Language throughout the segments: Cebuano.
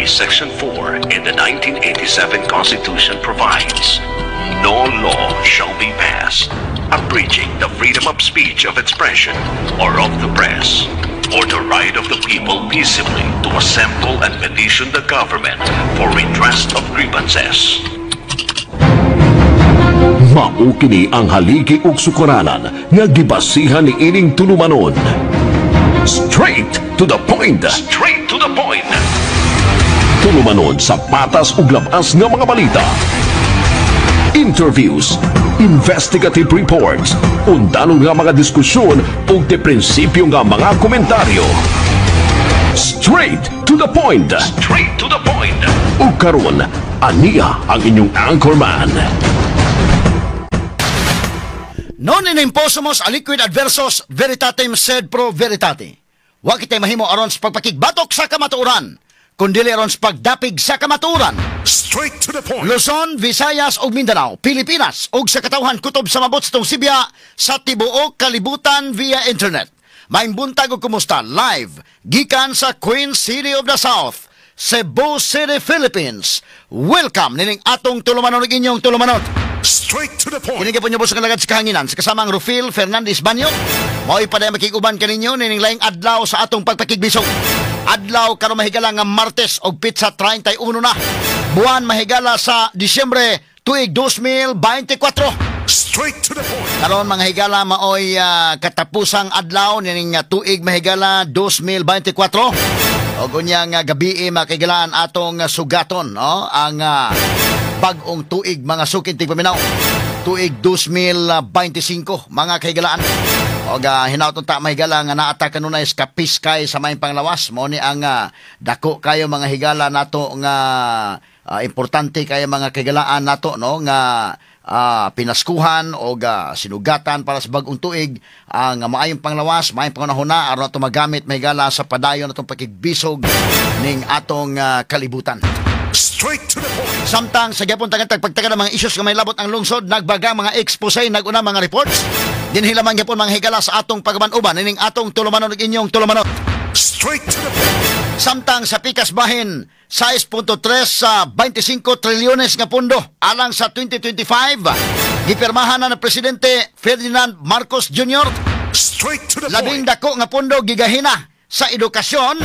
3, Section 4 in the 1987 Constitution provides, "No law shall be passed abridging the freedom of speech, of expression, or of the press, or the right of the people peaceably to assemble and petition the government for redress of grievances." Mao kini ang haligi ug sukaranan nga gibasihan ni ining tulumanon. Straight to the point. Straight to the point. Tulumanon sa patas ug labas nga mga balita. Interviews, investigative reports, undanong nga mga diskusyon ug de prinsipyo nga mga komentaryo. Straight to the point. Straight to the point. Ug karon, ania ang inyong anchorman. Non in imposumus aliquid adversus veritatem sed pro veritate. Wa kitay mahimo aron sa pagpakigbatok sa kamatuoran, kundili aron sa pagdapig sa kamatuoran. Straight to the point. Luzon, Visayas ug Mindanao, Pilipinas ug sa katawhan kutob sa mabot sa Sibya sa tibuok kalibutan via internet. Maayong buntag ug kumusta live gikan sa Queen City of the South, Cebu City, Philippines. Welcome nining atong tulumanon ug inyong tulumanon. Straight to the point. Kini gyapon niyo sa kalagad sa kahanginan sa kasamang Rufil Fernandez Banyo. Mao'y paday makig-uban kaninyo nining laing adlaw sa atong pagpakigbisog. Adlaw karon, mahigala, nga Martes og petsa 31 na buwan, mahigala, sa Disyembre tuig 2024. Straight to the point. Karon, mga higala, maoy katapusang adlaw nining tuig, mahigala, 2024. Og unya nga gabi, mga kahigalaan, atong sugaton, no, ang bag-ong tuig, mga suking tigpaminaw. Tuig 2025, mga kahigalaan. Og hinaut ta, mahigala, nga naata kanunay sa kapiskay sa maayong panglawas. Mao ni ang dako kayo, mga higala, nato nga importante kayo, mga kahigalaan nato, no, nga pinaskuhan o sinugatan para sa bagong tuig ang maayong panglawas, maayong pangunahuna aron ato magamit, mahigala, sa padayon atong pakigbisog ning atong kalibutan. Straight to the point. Samtang sa gyapon tagantag pagtaga ng mga isyus nga may labot ang lungsod, nagbaga mga expose, naguna mga reports. Dinhi lamang gyapon, mga higala, sa atong pagaban-uban nining atong tulumanon ug inyong tulumanon. Straight to the point. Samtang sa pikas bahin, 6.3 sa 25 trilyones nga pondo alang sa 2025 gipirmahan na ng Presidente Ferdinand Marcos Jr. Straight to the Labing point. dako nga pondo gigahina sa edukasyon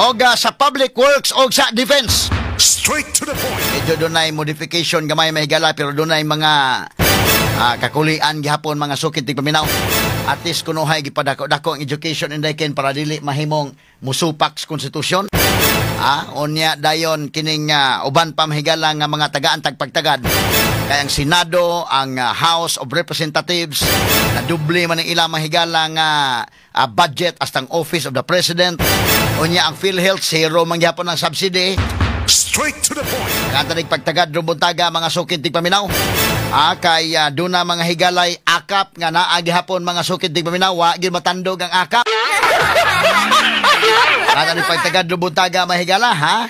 o sa public works o sa defense. Straight to the point. Medyo dunay modification gamay, mahigala, pero dunay mga kakulian gihapon, mga sukit tigpaminaw. At least kunuhay gipadako-dako ang education, Inday Ken, para dili mahimong musupak sa konstitusyon. Unya dayon kining uban pa, mahigala, nga mga tagaan tagpagtagad. Kay ang Senado, ang House of Representatives, na doble man ang ilang, mahigala, nga budget hasta ang Office of the President. Unya ang PhilHealth, zero man gyapon ang subsidy. Straight to the point. Kanta pagtagad buntaga, mga sukid tigpaminaw. Kay duna, mga higalay, akap nga naa gihapon, mga sukid tigpaminaw, wa gyud matandog ang akap. Kanta pagtagad buntaga, mahigala, ha?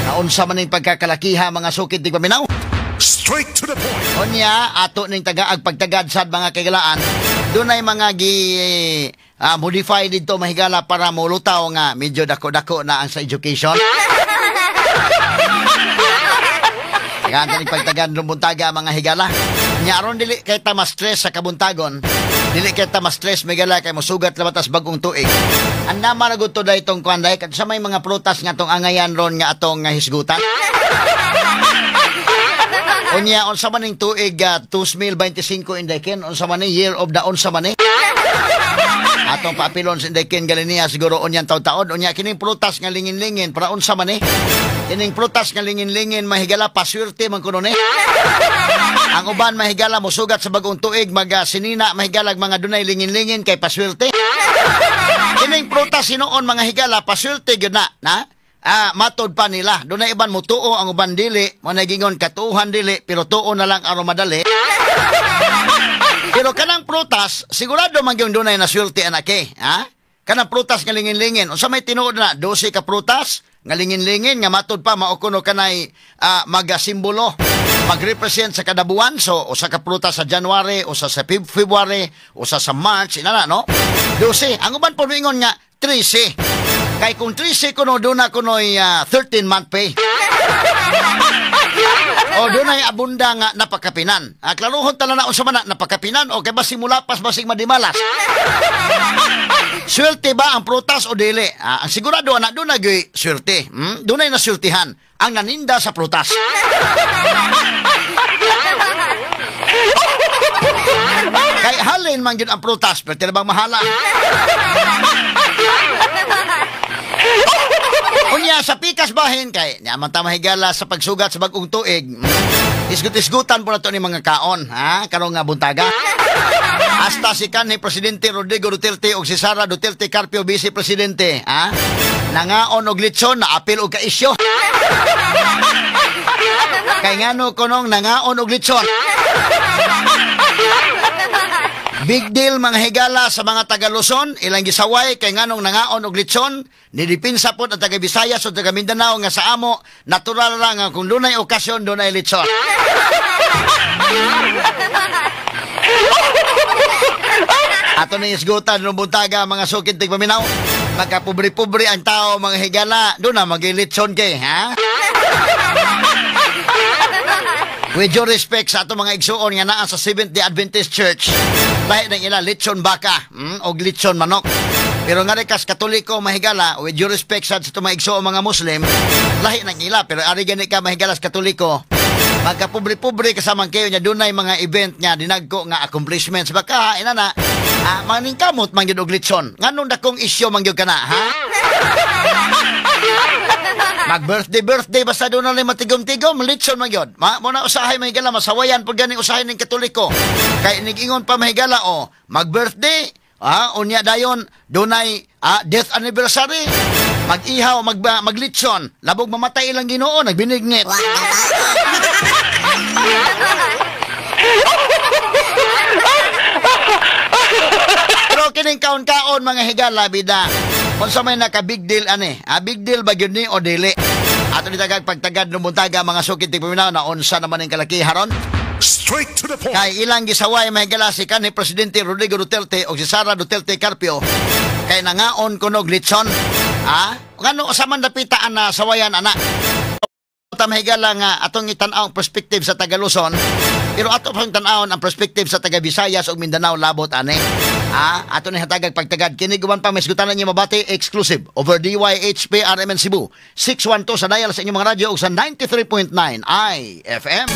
Naunsa man ning pagkakalakiha, mga sukid tigpaminaw. Straight to the point. Unya ato ning tagaag pagtagad sad, mga kahigalaan. Dunay mga gi modify dito, mahigala, para molutaw nga medyo dako-dako na ang sa education. Tagaan ni pagtagan buntaga, mga higala. Nya aron dili kay ta ma-stress sa kabuntagon. Dili kay ta ma-stress, mahigala, kay mosugat labatas bagong tuig. Andama na gud to daytong kuan day sa may mga prutas nga atong angayan ron nga atong nga hisgutan. Unya unsa man ning tuig 2025, Inday Ken? Unsa man ni year of the unsa man ni? Atong paapilon sa Inday Ken Galinia siguro unyan taon-taon. Unya kining prutas nga lingin-lingin para unsa man ni? Kining prutas nga lingin-lingin, mahigala, paswerte man kuno ni. Ang uban, mahigala, mosugat sa bagong tuig mag sinina, mahigala, mga dunay lingin-lingin kay paswerte. Kining prutas hinuon, mga higala, paswerte gyud na, na? Matod pa nila. Dunay iban mutuo, ang uban dili, mo nagingon katuuhan dili, pero tuo na lang aron madali. Pero kanang prutas, sigurado man gyud dunay na swerte anake, ha? Kanang prutas nga lingin-lingin, unsa may tinuod na 12 ka prutas nga lingin-lingin nga matod pa mao kuno kanay magasimbolo, magrepresent sa kada buwan. So usa ka prutas sa January, usa sa February, usa sa March, inana, no? 12. Ang uban po moingon nga 13. Kay kung 13 kuno, doon na kuno'y 13 month pay. O doon ay abunda nga napakapinan. Ah, klaruhon tala na unsa man na napakapinan o kay basing mulapas, basing madimalas. Swerte ba ang prutas o dili? Ah, ang sigurado ana doon na gyud swerte. Doon ay nasultihan ang naninda sa prutas. Kay halin man gyud ang prutas, pero tila bang mahala? Unya sa pikas bahin kay niya man ta mahigala sa pagsugat sa bag-ong tuig. Isgut-isgutan po na to ni mga kaon, ha? Karong nga buntaga. Hasta si kanhi Presidente Rodrigo Duterte og si Sara Duterte Carpio, Vice Presidente, ha? Nangaon og litson na apil og kaisyo. Kay ngano kunong nangaon og litson. Big deal mga higala sa mga taga Luzon, ilang gisaway kay nganong nangaon og litson, nidipinsa pod ang taga Visayas o taga Mindanao nga sa amo natural ra nga kung dunay okasyon dunay litson. Ato ni isgutan no buntaga mga sukid tigpaminaw. Magkapobre-pobre ang tao mga higala, doon na magilitson kay, ha? With due respect sa ato mga igsuon nga naa sa Seventh-day Adventist Church, lahi ng ila litson baka og litson manok. Pero nga rin kas Katoliko mahigala, with due respect sa ato mga igsuon mga Muslim, lahi ng ila. Pero ari gani ka mahigala sa Katoliko, magkapobre-pobre kasamang kayo niya, dunay mga event niya, dinagko nga accomplishments. Baka, ina na, maningkamot man gyud og litson. Nganong dakong isyo man gyud kana, ha? Mag-birthday, birthday, basta doon na lang matigom-tigom, litson man gyud. Mo na usahay mahigala, masawayan pag ganing usahay ng Katoliko. Kay nigingon pa mahigala, o, mag-birthday, unya dayon, dunay death anniversary, mag-ihaw, maglitson, labog mamatay ilang Ginoo, nagbinignit. Pero kining kaon-kaon mga higala, bida, kung sa may naka-big deal ani, big deal ba yun ni o dili? Ato ni tagag pagtagad ng buntaga mga sukit tigpaminaw na unsa naman ang kalaki haron. Straight to the point. Kay ilang gisaway mahigala si kanhi Presidente Rodrigo Duterte o si Sara Duterte Carpio kay nangaon kunog litson. Ngano sa man dapitaan na sawayan ana? Mahigala nga atong itan-aw ang perspective sa taga Luzon, pero ato pang tan-awon ang perspective sa taga Visayas ug Mindanao labot ani. Ato ni hatagag pagtagad kini guban pa misgutanan niyo mabati exclusive over DYHP RMN Cebu 612 sa dial sa inyong mga radyo ug sa 93.9 IFM.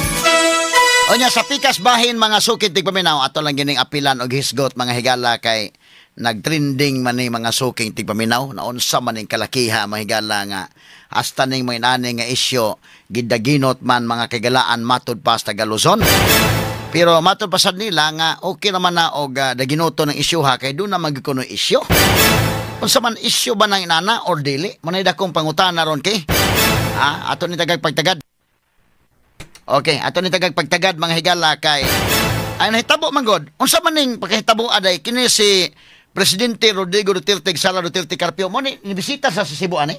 Unya sa pikas bahin mga sukid tigpaminaw, ato lang gining apilan og hisgot mga higala kay nagtrending man ni mga suking tigpaminaw na unsa man ning kalakiha mga higala nga hasta ning mga inani nga isyo gidaginot man mga kagalaan matud pa sa taga Luzon. Pero matud pa sad nila nga okay naman na og daginoto ng isyu ha kay doon na magikuno isyu. Unsa man isyu ba nang inana or dili? Munay dakong pangutana ron kay. Ato ni tagag pagtagad. Okay, ato ni tagag pagtagad mga higala kay ay nahitabo man god. Unsa man ning pagkahitabo aday kini si Presidente Rodrigo Duterte Sara Duterte Carpio mo ni nibisita sa Cebu ani?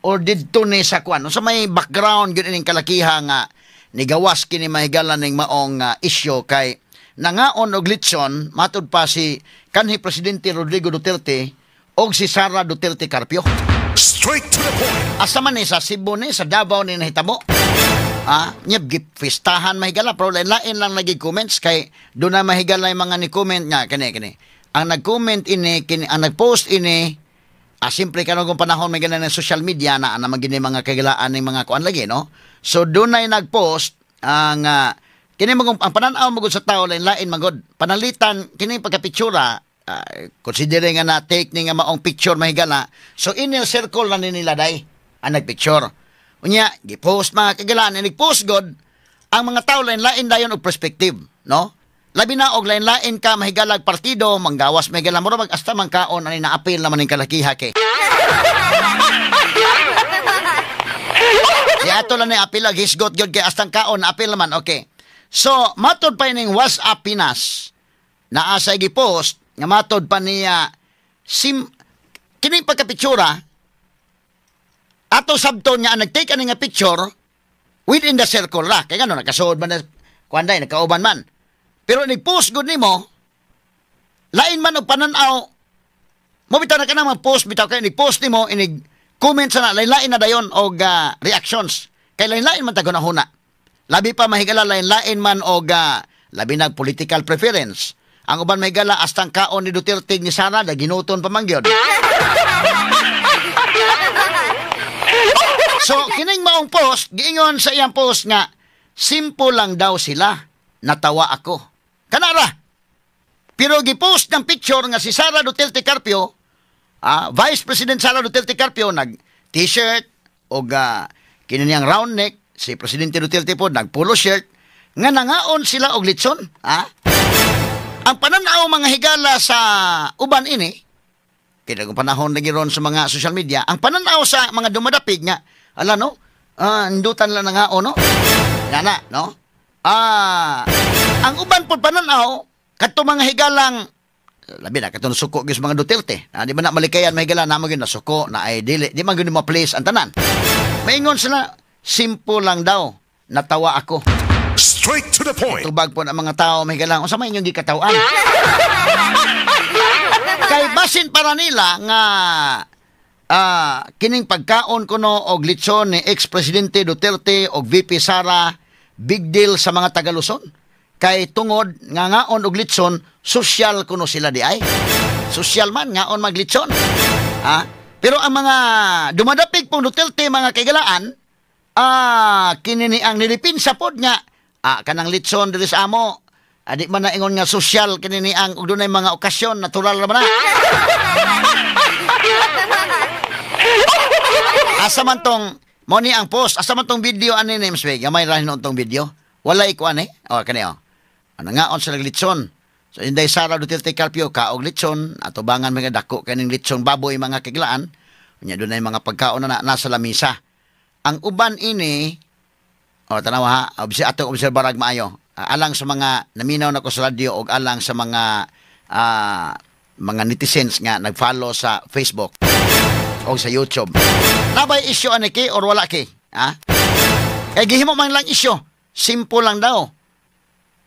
Or didto ni sa kwan? Unsa may background gyud ining kalakiha nga nigawas kini mahigala ning maong isyu kay nangaon og litson matud pa si kanhi Presidente Rodrigo Duterte og si Sara Duterte Carpio. Straight to the point. Asa man ni sa Cebu ni sa Davao ni nahitabo? Nyab gipistahan mahigala pero lain-lain lang nagi comments kay do na mahigala yung mga ni comment nga kini kini. Ang nag-comment ini kini ang nag-post ini simple karon kung panahon may ganan ng social media na ana magini mga kagalaan ng mga kuan lagi no. So dunay nag-post ang kini magong ang panan-aw magud sa tao lain-lain magud. Panalitan kini pagka-pictura considering nga na take ni nga maong picture mahigala. So inner circle na ni nila day ang nagpicture. Unya gi-post mga kagalaan, nag-post god ang mga tao lain-lain dayon og perspective no. Labi na og lain-lain ka mahigalag partido, manggawas mahigala mo mag hasta man kaon ani naapil naman ning kalakiha kay. Si ato lang ni apil ag hisgot gyud kay hastang kaon apil naman, okay. So matod pa ining WhatsApp Pinas naa sa gi-post nga matod pa niya sim kini pagkapitsura ato sabton nga ang nag-take ani nga picture within the circle ra kay ngano nakasuod man na kuan day nakauban man. Pero nag-post gud nimo lain man og panan-aw Mo bitaw na kanang mag-post bitaw kay ni-post nimo inig comment sa na lain-lain na dayon og reactions. Kay lain-lain man ta gunahuna. Labi pa mahigala lain-lain man og labi nag political preference. Ang uban mahigala astang kaon ni Duterte ni Sara da ginuton pa man gyud. So kining maong post, giingon sa iyang post nga simple lang daw sila, natawa ako. Kanara. Pero gipost ng picture nga si Sara Duterte Carpio, Vice President Sara Duterte Carpio nag t-shirt og kini niyang round neck, si Presidente Duterte po nag polo shirt nga nangaon sila og litson, ha? Ang pananaw mga higala sa uban ini, kaya kung panahon lagi ron sa mga social media, ang pananaw sa mga dumadapig nga ala no, indutan lang nangaon no. Ngana no. Ang uban po pananaw kadto mga higalang labi na katong suko gyud sa mga Duterte. Di ba na malikayan mahigala na mo gyud na suko na ay dili, di man gyud mo place ang tanan. Maingon sila, simple lang daw, natawa ako. Straight to the point. Tubag po ng mga tao mahigala, unsa may inyong gikatawan? Kay basin para nila nga kining pagkaon kuno og litson ni ex-presidente Duterte og VP Sara big deal sa mga taga Luzon. Kay tungod nga ngaon og litson, sosyal kuno sila di ay. Sosyal man ngaon maglitson. Ha? Pero ang mga dumadapig pong Duterte mga kaigalaan, kini ni ang nilipinsa pod nga kanang litson diri sa amo. Di man na ingon nga sosyal kini ni ang og dunay mga okasyon natural ra man na. Asa man tong mo ni ang post, asa man tong video ani ni Msweg, gamay ra hinuon tong video. Walay kuan eh. O kani oh. Ano ngaon sila litson. So Inday Sara Duterte Carpio kaog litson, atubangan mga dako kaning litson baboy mga kiglaan. Unya dunay mga pagkaon na nasa lamisa. Ang uban ini o tanawa ha, atong obserbarag maayo. Alang sa mga naminaw nako sa radyo og alang sa mga mga netizens nga nag-follow sa Facebook o sa YouTube. Nabay issue ani ki or wala ki? Ha? Kay gihimo man lang issue. Simple lang daw.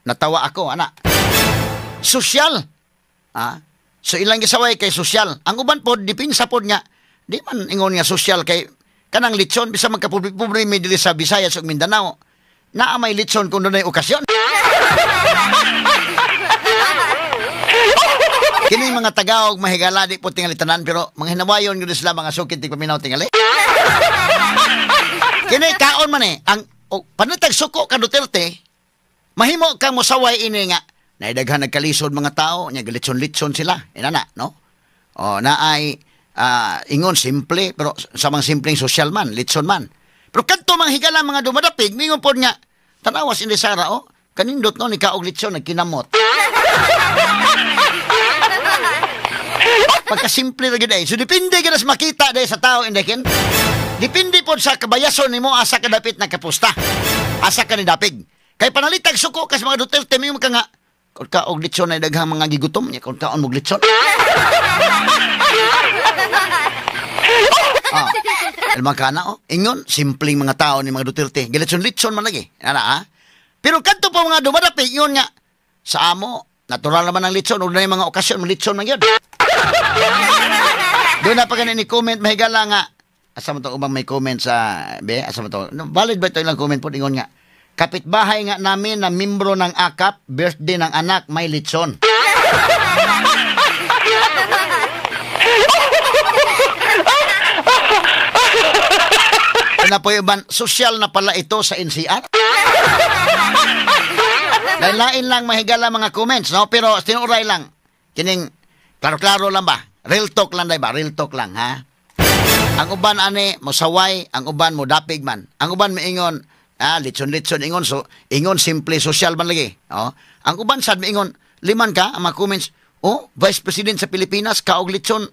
Natawa ako, ana. Sosyal. Ha? So ilang gisaway kay sosyal. Ang uban pod dipinsa pod nga di man ingon nga sosyal kay kanang litson bisa magkapobre mi diri sa Visayas ug Mindanao. Naa may litson kung dunay okasyon. Kining mga Tagaog mahigala di po tingali tanan pero mga hinawayon gyud sila mga sukit di paminaw tingali. Kini kaon man eh ang panitag suko ka Duterte mahimo kang mosaway ini nga naidaghan nagkalisod mga tao nya galitson-litson sila inana no. O naay ingon simple pero samang simpleng sosyal man litson man. Pero kadto mga higala mga dumadapig mingon pod nga tanawas Inday Sara oh kanindot no ni kaog litson nagkinamot. Pagkasimple ra gyud ay. So depende gyud sa makita day sa tao Inday Ken. Depende pod sa kabayason nimo asa ka dapit nakapusta. Asa ka ni dapig. Kay panalitag suko kas mga Duterte mingon ka nga kon kaog litson ay daghang mga gigutom nya kon kaon mo litson. Mga kana oh, ingon simpleng mga tao ni mga Duterte. Gilitson-litson man lagi. Ana ha. Pero kadto pa mga dumadapig ingon nga sa amo natural naman ang litson ug dunay mga okasyon litson man gyud. Doon na pa ni comment mahigala nga asa man to ubang may comment sa be asa man to no, valid ba ito ilang comment po ingon nga kapitbahay nga namin na membro ng AKAP birthday ng anak may litson. Na po yung social na pala ito sa NCR. Lain-lain lang mahigala mga comments no pero tinuray lang kining klaro-klaro lang ba? Real talk lang day ba? Real talk lang ha. Ang uban ani mosaway, ang uban mo dapig man. Ang uban miingon, litson-litson ingon so ingon simple social man lagi. Oh. Ang uban sad miingon, liman ka ang mga comments, oh, Vice President sa Pilipinas kaog litson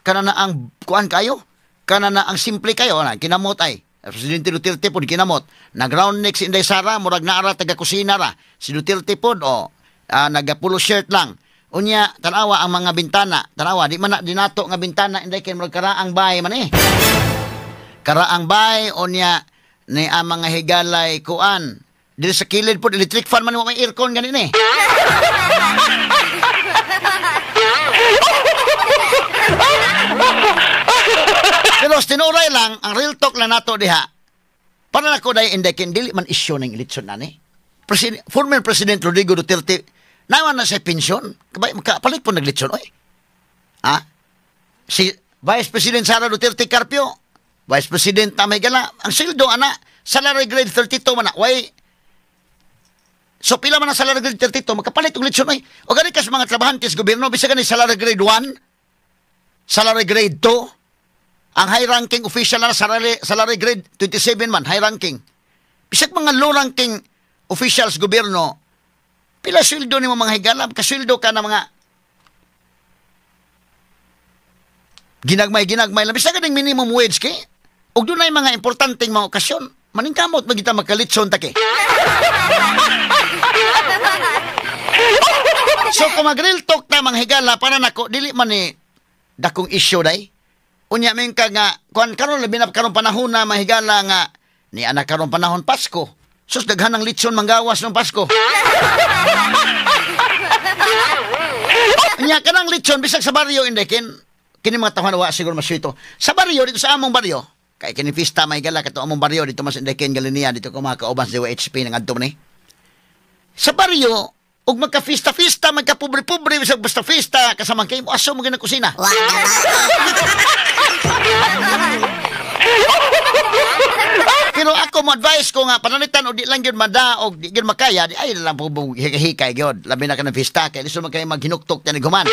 kana na ang kuan kayo, kana na ang simple kayo na kinamot ay. Presidente Duterte pod kinamot. Nag-round neck si Inday Sara, murag naara taga kusina ra. Si Duterte pod oh, nagapulo shirt lang. Unya, tanawa ang mga bintana. Tanawa, di man na dinato nga bintana Inday kay murag karaang bay man eh. Karaang bay unya ni ang mga higalay kuan. Dili sa kilid pod electric fan man may aircon ganin eh. Pero tinuray lang, ang real talk lang nato diha. Para nako dahil Inday Ken, dili man isyu ng litson na ni. Former President Rodrigo Duterte, naman na sa pensyon. Kabay, makapalit po naglitson, oy. Ha? Si Vice President Sara Duterte Carpio, Vice President na may gala, ang sildo, ana, salary grade 32 man na, way. So pila man ang salary grade 32, makapalit og litson, oy. O gani ka sa mga trabahante sa gobyerno, bisag gani salary grade 1, salary grade 2, ang high ranking official na salary grade 27 man, high ranking. Bisag mga low ranking officials gobyerno, pila sweldo nimo mga higala, kasweldo ka na mga ginagmay-ginagmay lang. Bisag ganing minimum wage kay ug dunay mga importanteng mga okasyon, maningkamot magita magkalitson ta kay. So kung mag-real talk ta mga higala, para nako dili man ni dakong issue day. Unya min ka nga kuan karon labi na karon panahon na mahigala nga ni anak karon panahon Pasko. Sus daghan ng litson manggawas ng Pasko. Unya kanang litson bisag sa baryo Inday Ken, kini mga tawhan wa siguro maswito. Sa baryo dito sa among baryo, kay kini pista mahigala kato among baryo dito mas Inday Ken Galinia dito ko mga kauban sa DYHP nang adto ni. Sa baryo ug magka-fista-fista, magka-pobre-pobre, bisag basta fista, kasama kay mo, aso mo gina kusina. Pero ako mo advice ko nga, panalitan o di lang yun mada o di yun makaya, di ay lang po hikay-hikay yun. Labi na ka ng fista, kaya lisod man kayo maghinuktok yan human.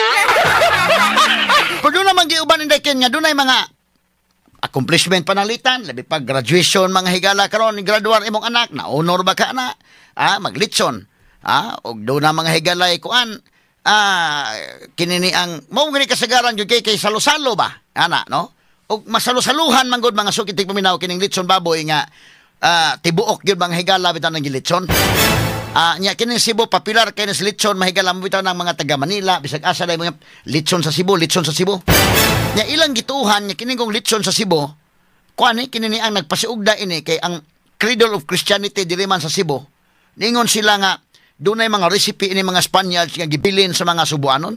Pero doon naman giuban Inday Ken nga, doon ay mga accomplishment panalitan, labi pag graduation, mga higala karon, graduar imong anak, na honor ba ka na, maglitson. Og doon na mga higalay kuan, kinini ang mao gani kasagaran gyud kay salo-salo ba ana, no? Og masalo-saluhan man gud mga sukit paminaw kining litson baboy nga tibuok gyud mga higala bitaw ng litson. Nya kining Cebu popular kay ni litson mahigala mo bitaw ng mga taga Manila bisag asa day mga litson sa Cebu, litson sa Cebu. Nya ilang gituohan nya kining kong litson sa Cebu kuan ni kini ang nagpasiugda ini kay ang cradle of Christianity diri man sa Cebu. Ningon sila nga dunay mga recipe ini mga Spaniards nga gibilin sa mga Subuanon.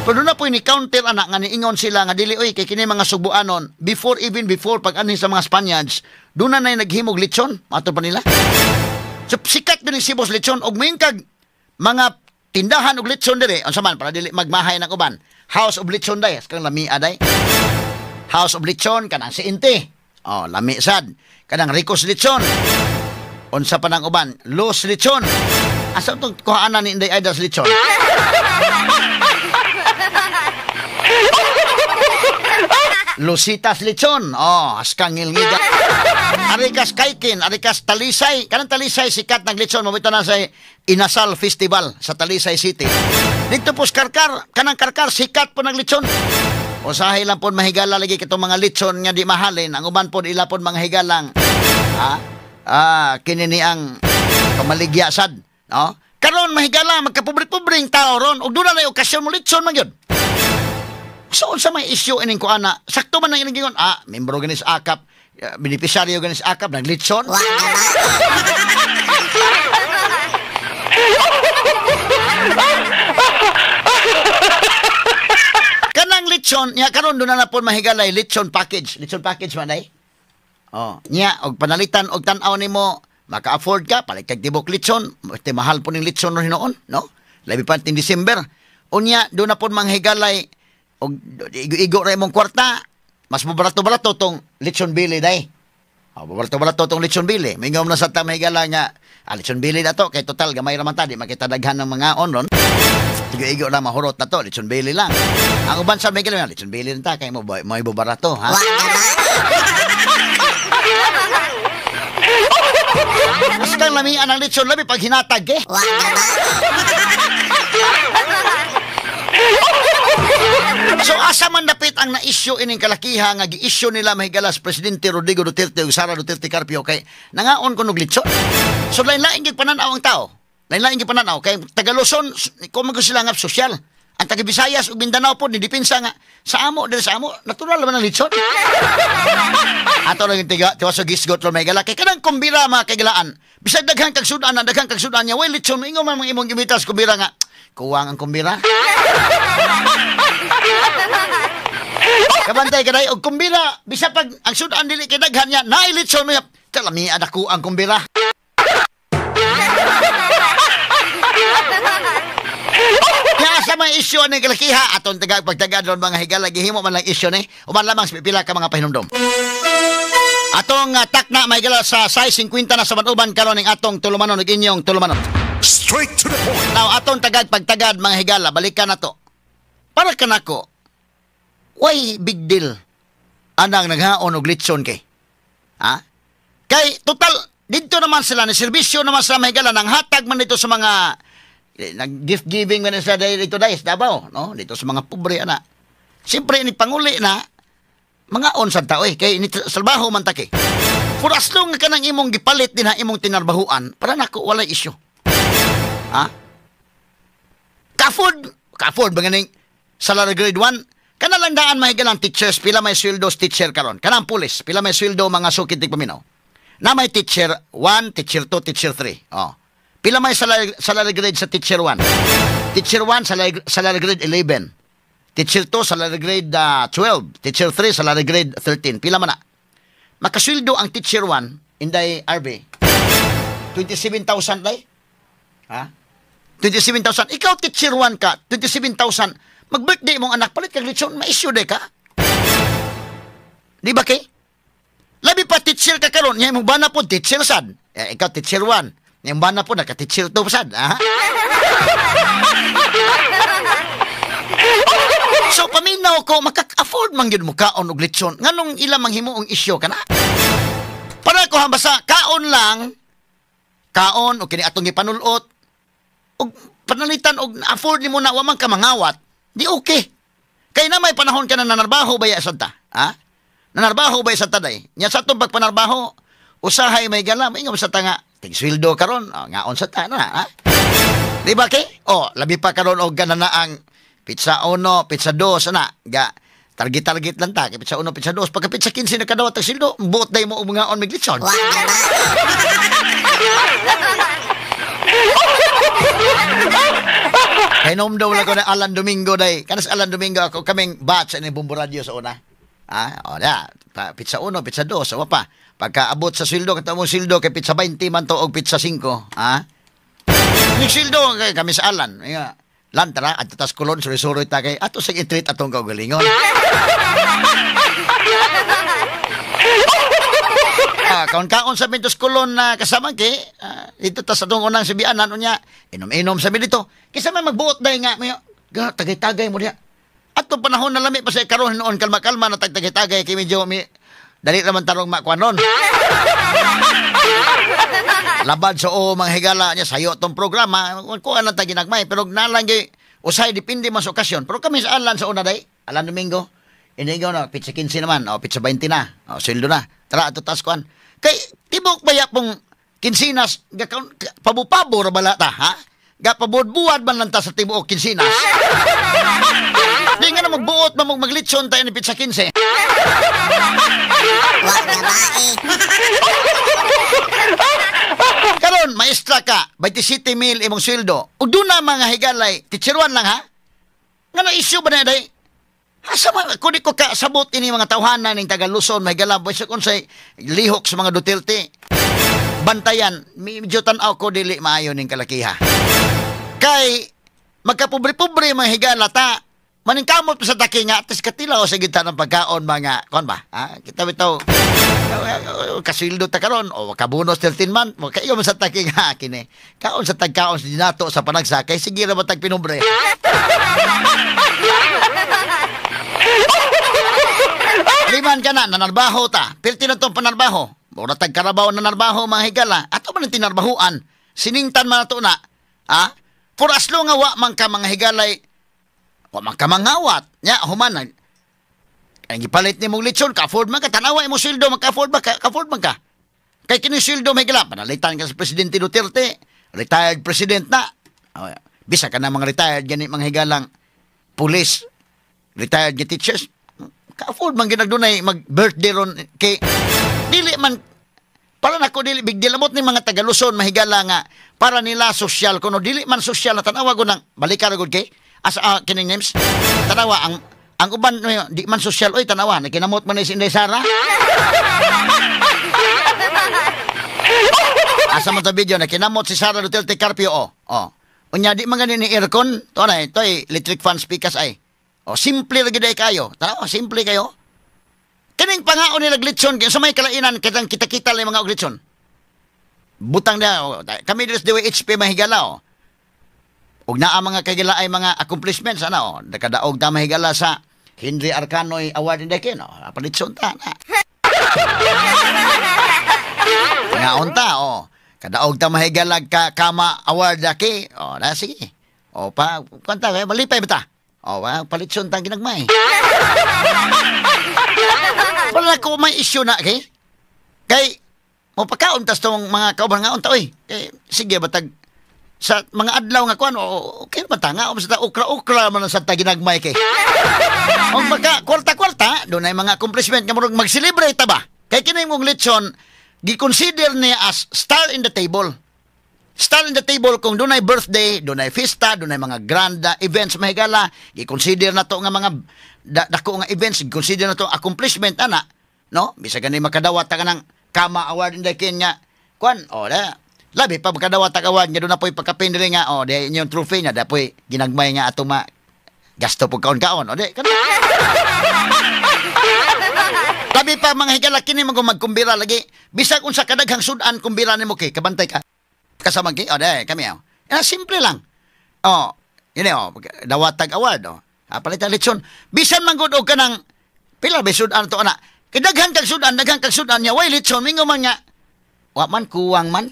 Pero doon na po ini-counter anak nga niingon sila nga dili oy kay kini mga Subuanon before even before pag anin sa mga Spaniards doon na naghimog litson ato pa nila. So sikat din si Cebu's litson og mingkag mga tindahan og litson dire unsa man para dili magmahay ng uban. House of Litson day kang lami aday. House of Litson kanang si Inti. Oh, lami sad. Kanang Rico's Litson. Unsa pa nang uban? Los Litson. Asa itong kuhaan na ni Inday Aidas Litson? Lucitas Litson. Oh, askang ngilngiga. Arikas Kaikin, Arikas Talisay. Kanang Talisay, sikat ng litson. Mabito na sa Inasal Festival sa Talisay City. Dito po Karkar. Kanang Karkar, sikat po ng litson. Usahay lang po mahigala lagi kitong mga litson nga di mahalin. Ang uban po, ila po mga higalang. Kinini ang pamaligya sad. No? Karon mahigala magkapobre-pobring tao ron ug doon na okasyon mo litson man gyud. So unsa may issue ining kuana? Sakto man ang ining gingon, membro ganis AKAP, beneficiaryo ganis AKAP naglitson. Kanang litson nya karon doon na pud mahigala litson package. Litson package man ay. Oh, nya og panalitan og tan-aw nimo maka-afford ka, palit kag tibok litson, te mahal po ning litson ron hinoon, no? Labi pa ting December. Unya, doon na po manghigalay, og igo-igo ra imong kwarta, mas mabarato-barato tong litson bili day. O, mabarato-barato tong litson bili. Mingom na sa ta mahigala nga, litson bili na to, kay total, gamay raman ta, di makita daghan ng mga on ron. Igo-igo lang, mahurot na to, litson bili lang. Ang uban sa mahigala, litson bili na ta, kay mo, may barato, ha? Mas kang lamian ang litson labi pag hinatag eh. So asa man dapit ang na-issue ining kalakiha nga gi-issue nila mahigalas Presidente Rodrigo Duterte ug Sara Duterte Carpio kay nangaon kuno og litson. So lain-lain gyud panan-aw ang tao. Lain-lain gyud panan-aw kay taga Luzon ko man sila nga sosyal. Ang taga Visayas ug Mindanao pod ni depensa nga sa amo diri sa amo natural man ang litson. Ato lang yung tiga tiwa sa gisgot ron mahigala kay kanang kumbira mga kaigalaan. Bisag daghang kag sudan, daghang kag sudan niya way litson ingon man imong imitas kumbira nga kuwang ang kumbira. Kabantay ka day og kumbira, bisa pag ang sudan dili kay daghan niya, naay litson mo. Kalamian ako ang kumbira. Kaya sa mga isyu ni kalakiha, atong tagag pagtagad ron mga higala, gihimo man lang isyu ni, uman lamang sa pipila ka mga pahinumdom. Atong takna mga higala sa 6:50 na sa manuban karon ning atong tulumanon ug inyong tulumanon. Straight to the point. Now, atong tagag pagtagad mga higala, balikan na to. Para kanako, why big deal anang naghaon og litson kay? Ha? Kay total dito naman sila ni serbisyo naman sila mga higala, nang hatag man dito sa mga nag gift giving man sila dito dahil Davao, no? Dito sa mga pobre ana. Siyempre ni panguli na mga on sa tao eh kay ni salbaho man ta kay. For as long nga kanang imong gipalit din ha imong tinarbahuan, para nako walay isyu. Ha? Ka-afford ba ganing salary grade 1? Kana lang daan mahigalang teachers, pila may sweldo teacher karon. Kanang pulis, pila may sweldo mga sukid tigpaminaw. Na may teacher 1, teacher 2, teacher 3. Oh. Pila may salary grade sa teacher 1? Teacher 1 salary grade 11. Teacher 2 salary grade 12. Teacher 3 salary grade 13. Pila man na? Makasweldo ang teacher 1 inday RB. 27,000 day. Ha? 27,000. Ikaw teacher 1 ka, 27,000. Mag-birthday mong anak, palit kag lechon, ma-issue day ka. Di ba kay? Labi pa teacher ka karon, nya imong bana po teacher sad. Eh, ikaw teacher 1. Nya imong bana po naka teacher 2 sad. Ha? So paminaw ko makaka-afford man gyud mo kaon og lechon. Nganong ila manghimuong issue kana? Para ko basta kaon lang, kaon og kini atong gipanulot og panalitan og afford nimo na wa man ka mangawat, di okay. Kay na may panahon ka na nanarbaho baya sad ta, ha? Nanarbaho baya sad ta day. Nya sa atong pagpanarbaho, usahay may gala, maingon sa ta nga tigsweldo karon, oh, ngaon sa ta na, ha? Di ba kay? Oh, labi pa karon og ganana ang pizza 1, pizza 2 ana, ga target-target lang ta, kay pizza 1, pizza 2, pagka pizza 15 na kadawat ang sweldo, buot day mo og mga on mig lechon. Kainom daw lang ko na Alan Domingo day. Kanas Alan Domingo ako kaming batch ani Bombo Radyo sa una. Ah, o da, pizza 1, pizza 2, wa pa. Pagka abot sa sweldo, kato mong sweldo kay pizza 20 man to og pizza 5, ha? Ni sweldo kay kami sa Alan. Nga, lan tara adto tas kulon suri-suroy ta kay ato sa i-treat atong kaugalingon. Kaon-kaon sa Mentos Kulon na kasama kay dito tas atong unang sibianan unya inom-inom sa dito. Kaysa may magbuot dai nga may tagay-tagay mo diha. Atong panahon na lami pa sa karon noon kalma-kalma na tagtagay-tagay kay medyo mi dali raman tarong makuanon. Labad sa o mga higala niya sayo tong programa kuan lang ta ginagmay pero nalang gyud usahay depende man sa okasyon. Pero kami sa Alan sa una day, Alan Domingo. Inigaw na, pizza 15 naman, o pizza 20 na, o sweldo na. Tara, ato tas kuan. Kay, tibok baya pong kinsinas, pabupabo ra bala ta, ha? Gapabudbuad man lang ta sa tibuok kinsinas. Di nga na magbuot, mamog maglitson tayo ni pizza 15. Karon, maestra ka, 27 mil imong sweldo. Ug doon na mga higalay, teacher 1 lang ha? Nga na issue ba na day? Asa man, kung di ko kasabot ini mga tawhanan ng taga Luzon, may galab, sa kung lihok sa mga Duterte. Bantayan, medyo tan-aw ko dili maayo ning kalakiha. Kay, magkapobre-pobre mga higala ta, maningkamot pa sa taki nga, atis katilaw sa gita ng pagkaon mga, kon ba? Ha? Kita bitaw, kasweldo ta karon o kabunos 13 month, mo kayo man sa taki nga kini. Kaon sa tagkaon sa dinato sa panagsa, kay sige ra ba tag pinubre. Liman ka na, nanarbaho ta. Pilti na itong panarbaho. Mura tag karabaw nanarbaho, mga higala. Ato man ang tinarbahuan. Siningtan man ato na. Ha? For as long nga wa man ka mga higalay, wa man ka mangawat. Nya, human. Ang gipalit ni mong lechon, ka-afford man ka. Tanawa imong sweldo, maka-afford ba ka? Ka-afford man ka. Kay kini sweldo, mga higala. Panalitan ka sa Presidente Duterte. Retired president na. Bisa ka na mga retired, gani mga higalang police, retired nga teachers. Ka-afford man ginagdunay mag-birthday ron kay dili man para nako dili big deal amot ni mga taga Luzon mahigala nga para nila sosyal kuno dili man sosyal na tanawa gud nang balikan gud kay as kining names tanawa Ang uban di man sosyal oy tanawa, nakinamot man ni si Inday Sara. Asa man to video nakinamot si Sara Duterte Carpio oh. Oh. Unya di man gani ni aircon, to na ito ay electric fan speakers ay. Oh, simple ra gyud kayo. Tanawa, simple kayo. Kining pangaon nila glitson kay sa may kalainan kitang kita-kita lang mga og litson. Butang na oh, kami diri sa DWHP mahigala oh. Og naa mga kagila ay mga accomplishments ana oh, nakadaog ta mahigala sa Henry Arcanoy Award in Dekin oh, palitson ta na. Ngaon ta oh, kadaog ta mahigala ka Kama Award daki oh, na sige. Oh pa kwanta kay malipay ba ta? Oh, palitson ta ginagmay. Wala ko may issue na kay. Kay mo pakaon tas tong mga kauban ngaon ta oy. Kay sige batag sa mga adlaw nga kuan okay ba ta nga sa okra-okra man sa ta ginagmay kay. Og maka kwarta-kwarta dunay mga accomplishment nga murag mag-celebrate ta ba. Kay kini mong litson gi-consider niya as star in the table. Star in the table kung dunay birthday, dunay fiesta, dunay mga grand events mahigala, gi-consider na to nga mga dako nga events, gi-consider na to accomplishment ana, no? Bisag gani makadawat ta kanang Kama Award in the Kenya kuan oh da. Labi pa makadawat ta award nga doon na po'y pagkapin diri nga oh di inyong trophy nga da po'y ginagmay nga ato ma gasto pug kaon-kaon o di kana. Labi pa mga higala kini magkumbira lagi bisag unsa kadaghang sudan kumbira nimo kay kabantay ka kasama ki o di kami oh. Simple lang. Oh, yun oh, dawatag award oh. Palit ang litson. Bisan man gud og kanang pila ba sudan to ana. Kay daghan kag sudan nya way litson mingo man nga wa man kuwang man.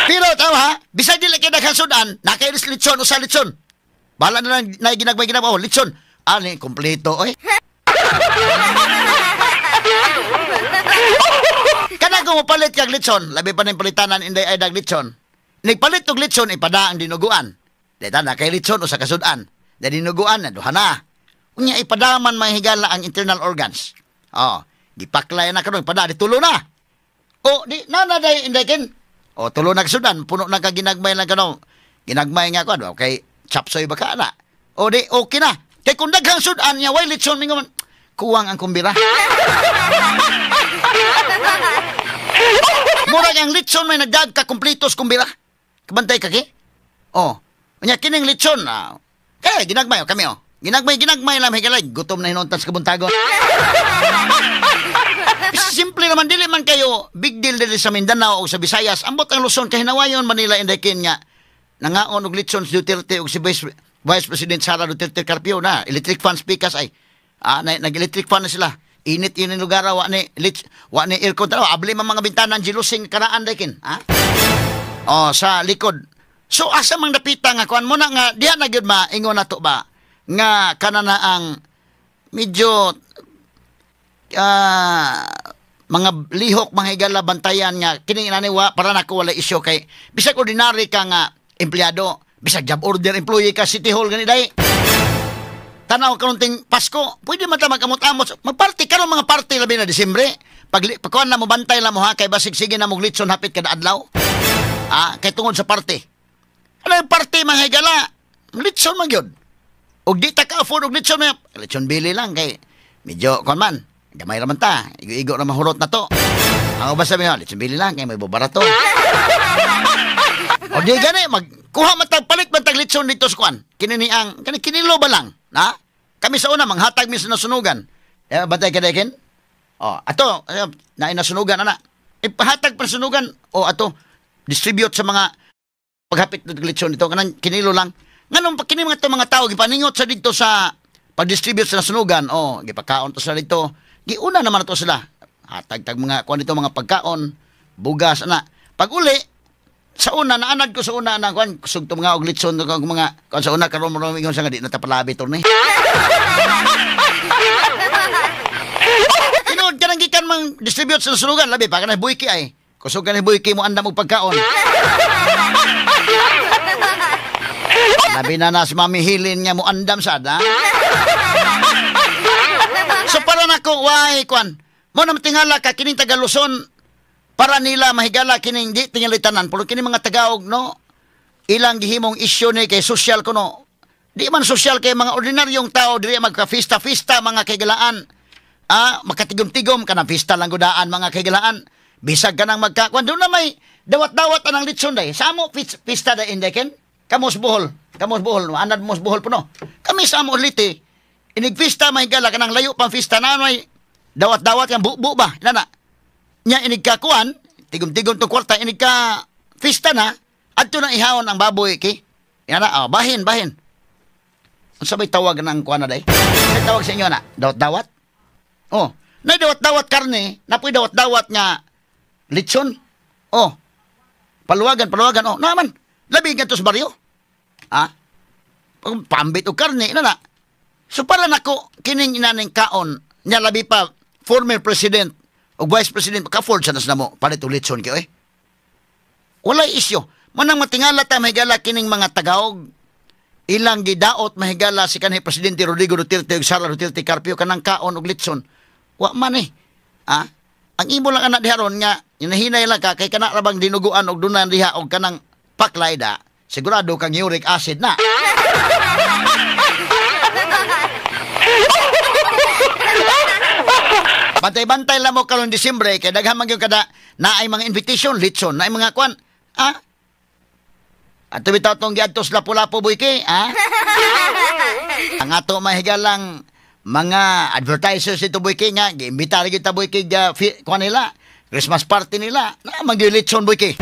Pero tama ha, bisag dili kay daghang sudan, nakay litson usa litson. Bahala na lang na ginagmay-ginagmay oh, litson. Ani kompleto oy. Kana kung mopalit kag litson, labi pa ning palitanan Inday ay dag litson. Nagpalit og litson ipada ang dinuguan. Dita na kay litson usa ka sudan. Da dinuguan na duha na. Unya ipadaman mahigala ang internal organs. Oh, gipaklay na karon ipada di tulo na. O di nana day Inday kin. O tulo na kasudan, puno na ka ginagmay lang kano. Ginagmay nga ko kay chapsoy ba ka ana. O di okay na. Kay kung daghang sudan nya way litson mingon kuwang ang kumbira. Murag ang litson may nagdag ka kumpletos kumbira. Kabantay ka ki? Oh. Unya kining litson kay ginagmay oh, kami oh. Ginagmay lang higalay gutom na hinuntan sa kabuntagon. Simple naman dili man kayo big deal dili sa Mindanao o sa Visayas. Ambot ang Luzon kay hinawayon Manila Inday Ken nga nangaon og litson si Duterte og si Vice President Sara Duterte Carpio na electric fan speakers ay nag-electric fan na sila. Init yun ang lugar, wa ni aircon tanaw, abli man mga bintana ang jelusing karaan daykin, ha? Oh, sa likod. So asa mang dapita nga kuan mo na nga diha na gyud ma ingon nato ba nga kana na ang medyo mga lihok mga higala bantayan nga kini inani wa para nako wala isyu kay bisag ordinary ka nga empleyado, bisag job order employee ka City Hall gani dai. Tanaw karon ting Pasko, pwede man ta magamot-amot. Magparty karon mga party labi na Disyembre. Pagkuan na mo bantay lang mo ha kay basig sige na mo litson hapit kada adlaw. Ah, kay tungod sa party. Ano yung party mga higala? Litson man gyud. Og di ta ka afford og litson man. Litson bili lang kay medyo kuan man. Gamay ra man ta. Igo-igo ra mahurot na to. Ang uban sabi, litson bili lang kay may barato. O di gani magkuha man tag palit man tag litson dito sa kuan. Kini ni ang kani kinilo ba lang, na? Kami sa una manghatag mi sa nasunugan. Eh bantay ka dekin? Oh, ato na inasunugan ana. Ipahatag pa sunugan o ato distribute sa mga paghapit ng litson dito kanang kinilo lang. Nganong pa kini mga to mga tao gipaningot sa dito sa pag-distribute sa nasunugan, oh, gipakaon to sila dito. Giuna naman to sila. Hatag tag mga kuan dito mga pagkaon, bugas ana. Pag uli sa una naanad ko sa una na kuan kusog to mga og litson to mga kuan sa una karon mo ingon sa nga di na ta palabi torne. Tinuod kanang gikan mang distribute sa nasunugan labi pa kanang buiki ay. Kusog kanang buiki mo andam og pagkaon. Labi na na si Mami Hilin nga mo andam sad ha. So para nako way kuan mo na tingala ka kining taga Luzon para nila mahigala kining di tingalitanan pero kini mga Tagaog no Ilang gihimong isyu ni kay social kuno. Di man social kay mga ordinaryong tao diri magka-fista-fista mga kaigalaan. Ah, makatigom-tigom kanang pista lang gudaan mga kaigalaan. Bisag kanang magkakuan doon na may dawat-dawat anang litson day. Sa amo pista da indeken. Kamos Bohol, kamos Bohol, no? Anad mos Bohol puno. Kami sa amo liti. Inig pista may gala kanang layo pang pista na may dawat-dawat kan bubu ba? Nana. Nya inig kakuan, tigom-tigom tong kwarta inig ka pista na adto na ihawon ang baboy ki. Yana, oh, bahin, bahin. Unsa bay tawag ng kuan na day? Unsa tawag sa inyo na? Dawat-dawat? Oh, nay dawat-dawat karne, napoy dawat-dawat nga litson. Oh. Paluwagan, paluwagan. Oh, naman. Labi kadto sa baryo. Ah? Pambit og karne, na na. So para nako kining inaning kaon nya labi pa former president o vice president ka-afford sa nas namo palit og litson kay oy. Walay isyu. Manang matingala ta mahigala kining mga Tagaog ilang gidaot mahigala si kanhi presidente Rodrigo Duterte ug Sara Duterte Carpio kanang kaon og litson. Wa man eh. Ah? Ang imo lang anak diha ron nga hinahinay lang ka kay kana ra bang dinuguan og dunan diha og kanang paklay da. Sigurado kang uric acid na. Bantay-bantay lang mo karon Disyembre kay daghan man gyud kada naay mga invitation litson, naay mga kwan. Ah? Ato bitaw tong giadto sa Lapu-Lapu boyke, ah? Ang ato mahigalang mga advertisers ito boyke nga giimbita ra gyud ta boyke kuan nila, Christmas party nila, na man gyud litson boyke.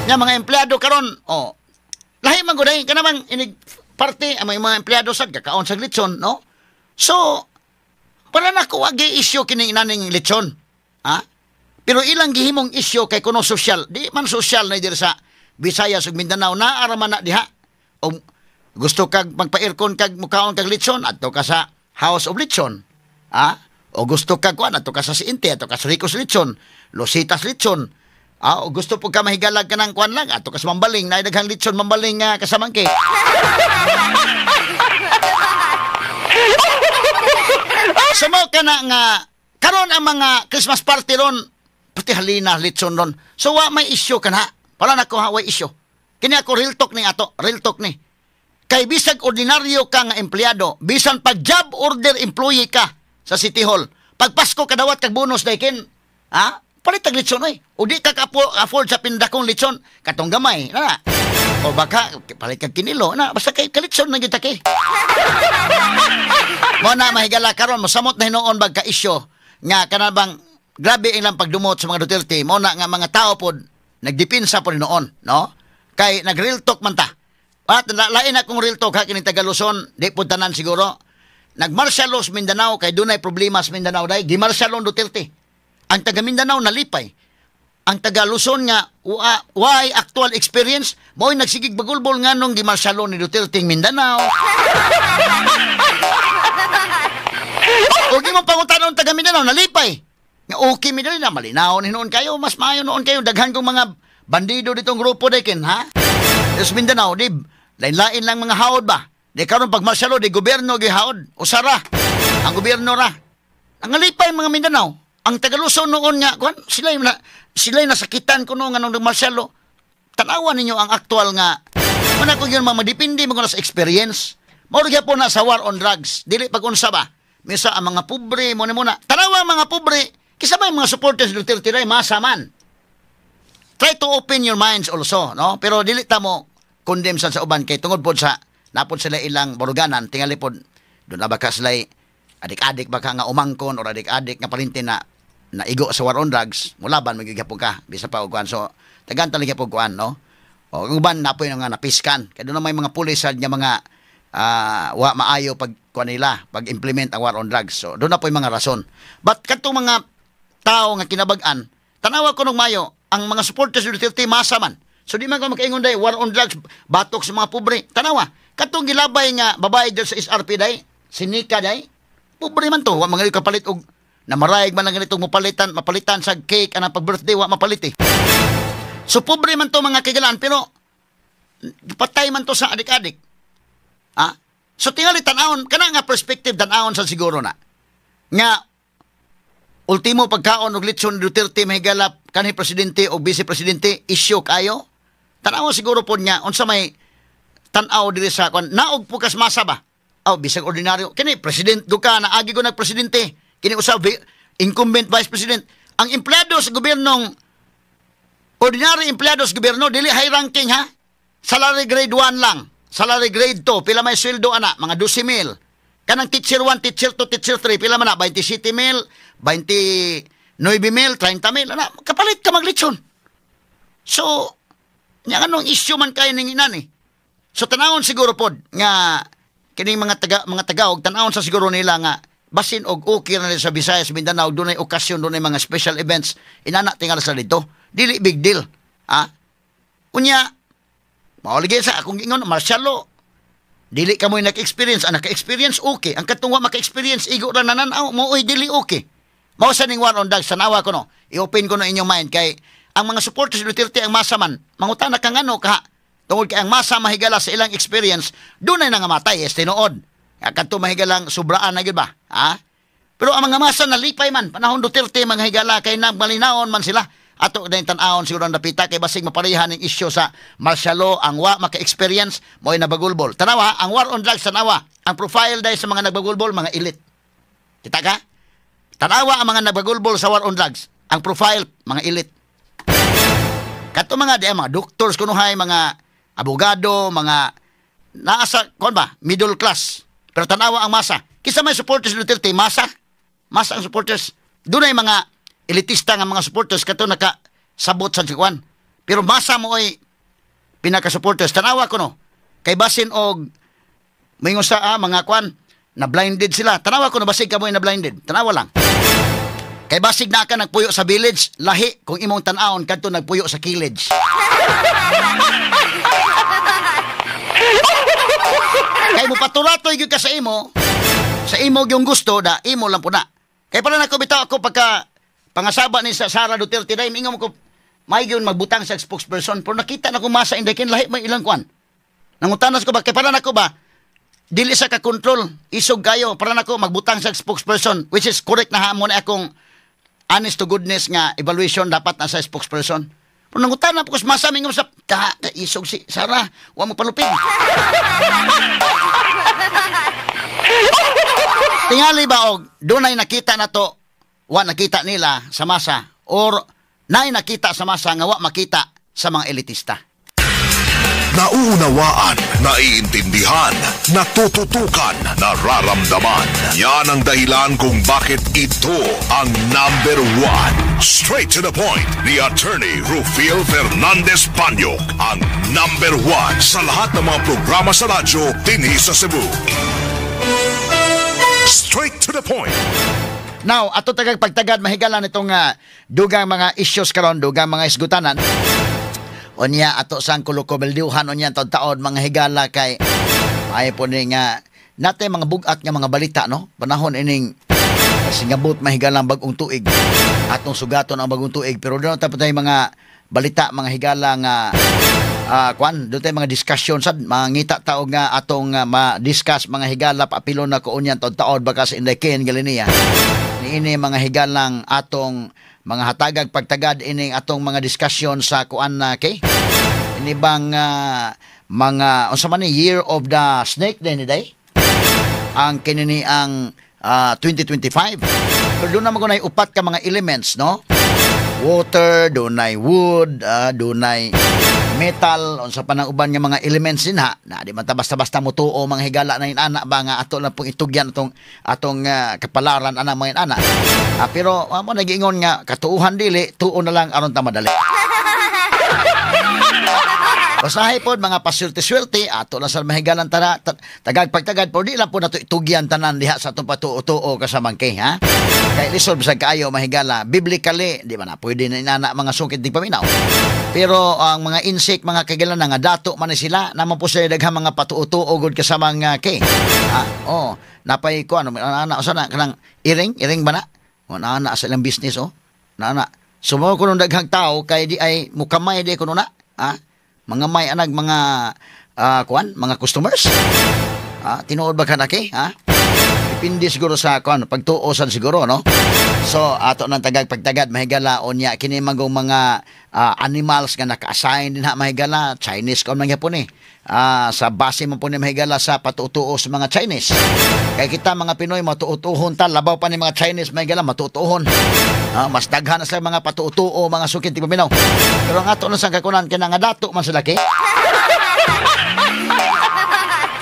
Nya mga empleyado karon, oh. Lahi man gud ay kanang inig party ang mga empleyado sad kakaon sa litson, no? So para nako wagi isyu kining inaning litson. Ha? Pero ilang gihimong isyu kay kuno social, di man social na diri sa Visayas ug Mindanao na araman na diha. O gusto kag magpa-aircon kag mukaon kag litson adto ka sa House of Litson. Ha? O gusto kag kuan adto ka sa Siinte, adto ka sa Rico's Litson, Lositas Litson. Ah, o gusto po ka mahigalag ka ng kuan lang adto ka sa Mambaling, naay daghang litson Mambaling nga kasamangke. Sumo ka na nga karon ang mga Christmas party ron pati halina litson ron. So wa may issue ka na. Para nako ha way issue. Kini ako real talk ni ato, real talk ni. Kay bisag ordinaryo ka nga empleyado, bisan pag job order employee ka sa City Hall, pag Pasko kadawat kag bonus daykin, ha? Palit tag litson oy. O di ka afford sa pindakong litson, katong gamay, na. O baka palit kag kinilo, na basta kay kalitson na gyud ta kay. Mo na mahigala karon mosamot na hinuon bag ka isyu nga kana bang grabe ilang pagdumot sa mga Duterte, mo na nga mga tao pod nagdepensa pod noon, no? Kay nag real talk man ta. At lain akong real talk ha kining taga Luzon, di pod tanan siguro. Nag-martial law sa Mindanao kay dunay problema sa Mindanao dai, gi-martial law Duterte. Ang taga Mindanao nalipay. Ang taga Luzon nga why actual experience mo'y nagsigig bagulbol nganong gi-martial law ni Duterte ng Mindanao. O di mo pangutanon taga Mindanao nalipay. Nga okay mi dali na malinaw ni noon kayo, mas maayo noon kayo daghan kong mga bandido ditong grupo dekin ha. Sa Mindanao di lain-lain lang mga haod ba. Di karon pag martial law di gobyerno gihaod usara ang gobyerno ra. Ang nalipay mga Mindanao. Ang taga Luzon noon nga kuan sila nasakitan kuno nga nung martial law. Tan-awan ninyo ang aktual nga man ako gyud madepende mo sa experience. Mao ra gyapon na sa war on drugs. Dili pag unsa ba. Misa ang mga pobre mo ni muna. Tanawa ang mga pobre kisa may mga supporters Duterte ray masa man. Try to open your minds also, no? Pero dili ta mo condemn sa uban kay tungod pod sa napod sila ilang baruganan tingali pod doon na baka sila adik-adik baka nga umangkon or adik-adik nga parinti na naigo sa war on drugs, mulaban magyapon ka bisa pa og kuan. So tagan talaga pod kuan, no? O ang uban napoy nga napiskan kay doon na may mga pulis sad nga mga wa maayo pag kuan nila, pag-implement ang war on drugs. So doon na po'y mga rason. But kadtong mga tao nga kinabag-an, tanawa ko nung mayo, ang mga supporters ni Duterte masa man. So di man ko makaingon day war on drugs batok sa mga pobre. Tanawa, katong gilabay nga babae dyan sa SRP day, si Nika day, pobre man to, wa man kapalit og namarayag man lang ganitong mapalitan, mapalitan sa cake anang pag-birthday, wa mapalit eh. So pobre man to mga kigalaan, pero patay man to sa adik-adik. Ah? So tingali tan-awon, kana nga perspective tan-awon sa siguro na. Nga ultimo pagkaon og litson Duterte mahigala kanhi presidente o vice presidente issue kayo. Tanaw siguro pod nga unsa may tan-aw diri sa kuan, naog po kas masa ba? Aw, bisag ordinaryo kini president do ka, naagi ko nagpresidente kini, usa incumbent vice president. Ang empleyado sa gobyernong ordinary, empleyado sa gobyerno, dili high ranking ha, salary grade 1 lang, salary grade 2, pila may sweldo ana? Mga 12 mil. Kanang teacher 1, teacher 2, teacher 3, pila man na? 27 mil, 29 mil, 30 mil ana. Kapalit ka maglitson. So nya anong issue man kayo ning inan eh. So tanawon siguro pod nga kining mga taga og tanawon sa siguro nila nga basin og okay na sa Visayas, Mindanao, dunay okasyon, dunay mga special events, inana tingala sa dito. Dili big deal. Ha? Unya mao lagi sa akong ingon, martial law. Dili ka mo naka-experience, ang naka-experience okay, ang katong wa maka-experience, igo ra nanan-aw mo oy dili okay. Mao sa ning war on drugs, tanawa ko no. I-open ko no inyong mind kay ang mga supporters ni Duterte, ang masa man, mangutana kang ano ka, tungod kay ang masa mahigala sa ilang experience, dunay nangamatay, es tinuod. Kadto mahigalang sobraan na gyud ba? Ha? Pero ang mga masa nalipay man panahon Duterte, mga higala, kay nagmalinaon man sila. Ato na tan-awon siguro ang dapita kay basig maparehan ning isyu sa martial law, ang wa maka-experience mo'y nabagulbol. Tanawa, ang war on drugs, tanawa. Ang profile dahil sa mga nagbagulbol, mga elite. Kita ka? Tanawa ang mga nagbagulbol sa war on drugs. Ang profile, mga elite. Kato mga di mga doctors kunuhay, mga abogado, mga naa sa kon ba, middle class. Pero tanawa ang masa. Kisa may supporters ni Duterte, masa. Masa ang supporters. Dunay mga elitista nga mga supporters kato naka sabot sa kuan. Pero masa mo ay pinaka-supporters. Tanawa ko no. Kay basin og moingon sa mga kuan na blinded sila. Tanawa ko no, basig ka mo na blinded. Tanawa lang. Kay basig na ka nagpuyo sa village, lahi kung imong tan-awon kadto nagpuyo sa village. Kay mo paturatoy gyud ka sa imo gyung gusto da imo lang po na. Kay pala nako bitaw ako pagka pangasaba ni sa Sara Duterte dai mingon ko may gyud magbutang sa spokesperson, pero nakita na ko masa inday kin lahi may ilang kuan. Nangutanas ko ba kay para nako ba dili sa ka control isog kayo para nako magbutang sa spokesperson, which is correct na hamon na akong honest to goodness nga evaluation dapat na sa spokesperson. Pero nangutana po ko masa mingon sa ka isog si Sara, wa mo palupig. Tingali ba og dunay nakita na to, wa nakita nila sa masa, or naay nakita sa masa nga wa makita sa mga elitista? Nauunawaan, naiintindihan, natututukan, nararamdaman. Yan ang dahilan kung bakit ito ang number one. Straight to the point ni Attorney Rufil Fernandez Banyok, ang number one sa lahat ng mga programa sa radyo dinhi sa Cebu. Straight to the point. Now, ato tagag pagtagad mahigala nitong dugang mga issues karon, dugang mga isgutanan. Unya ato sang kulukobeldiuhan unya taod-taod mga higala kay ay po ni nga natay mga bugat nga mga balita no. Panahon ining singabot mahigala ang bagong tuig. Atong sugaton ang bagong tuig, pero doon ta patay mga balita mga higala nga kuan doon tay mga discussion sad mangita ta og nga atong ma-discuss mga higala paapilon na ko unya taod-taod baka sa Inday Ken Galenia. Niini mga higalang atong mga hatagag pagtagad ining atong mga discussion sa kuan na kay ini bang mga unsa man ni Year of the Snake din day ang kinini ang 2025. Pero doon naman kunay upat ka mga elements no, water, dunay wood, dunay metal, unsa pa nang uban nga mga elements din ha. Na di man ta basta-basta motuo mga higala na inana ba nga ato lang pong itugyan atong atong kapalaran ana mga inana. Pero mo nagiingon nga katuuhan dili, tuo na lang aron ta madali. Basahay pod mga paswerte-swerte ato lang sa mahigalan tara tagag pagtagad pero di lang po nato itugyan tanan diha sa atong patuo-tuo kasamangke ha. Kay lisod bisag kaayo mahigala biblically di ba na pwede na inana mga sungkit di paminaw. Pero ang mga insect mga kaigalan nga dato man ni sila naman po sila daghang mga patuo-tuo gud kasamang kay. Oh, napay ko ano ana usa na kanang iring iring ba na? O naana sa ilang business oh. Naana. Sumo kuno daghang tao kay di ay mukamay di kuno na ha. Mga may anag mga kuan, mga customers. Tinuod ba kanaki, ha? Depende siguro sa kuan, pagtuosan siguro, no? So ato nang tagag pagtagad, mahigala. Unya kini magong mga animals nga naka-assign din ha, mahigala, Chinese kon man gyapon eh. Sa base man po ni, mahigala, sa patutuo sa mga Chinese. Kay kita mga Pinoy matuutuhon ta, labaw pa ni mga Chinese, mahigala, matuutuhon. Mas daghan na sila mga patutuo, mga sukin tigpaminaw. Pero ang ato lang sang kakunan kay nga dato man sila kay.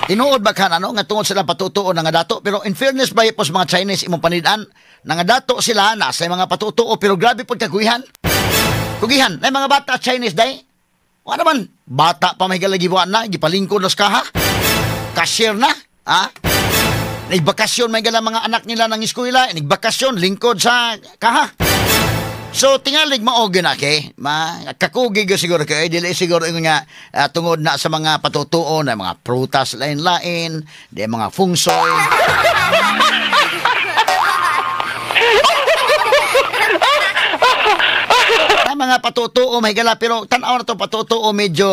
Tinuod ba kan ano nga tungod sila patutuo na nga dato, pero in fairness ba po sa mga Chinese imong panid-an nga dato sila nasa mga patutuo, pero grabe pud kaguhihan. Kugihan, ay mga bata Chinese day. Wala naman, bata pa may galagibuan na, gipalingkod na sa kaha. Cashier na, ha? Nagbakasyon may gala mga anak nila ng eskwela, nagbakasyon lingkod sa kaha. So tingalig mao gyud na kay ma kakugi gyud siguro kay dili siguro ingon nga tungod na sa mga patutuo na mga prutas lain-lain, di mga fungsoy. Na mga patutuo may gala, pero tan-aw na to patutuo medyo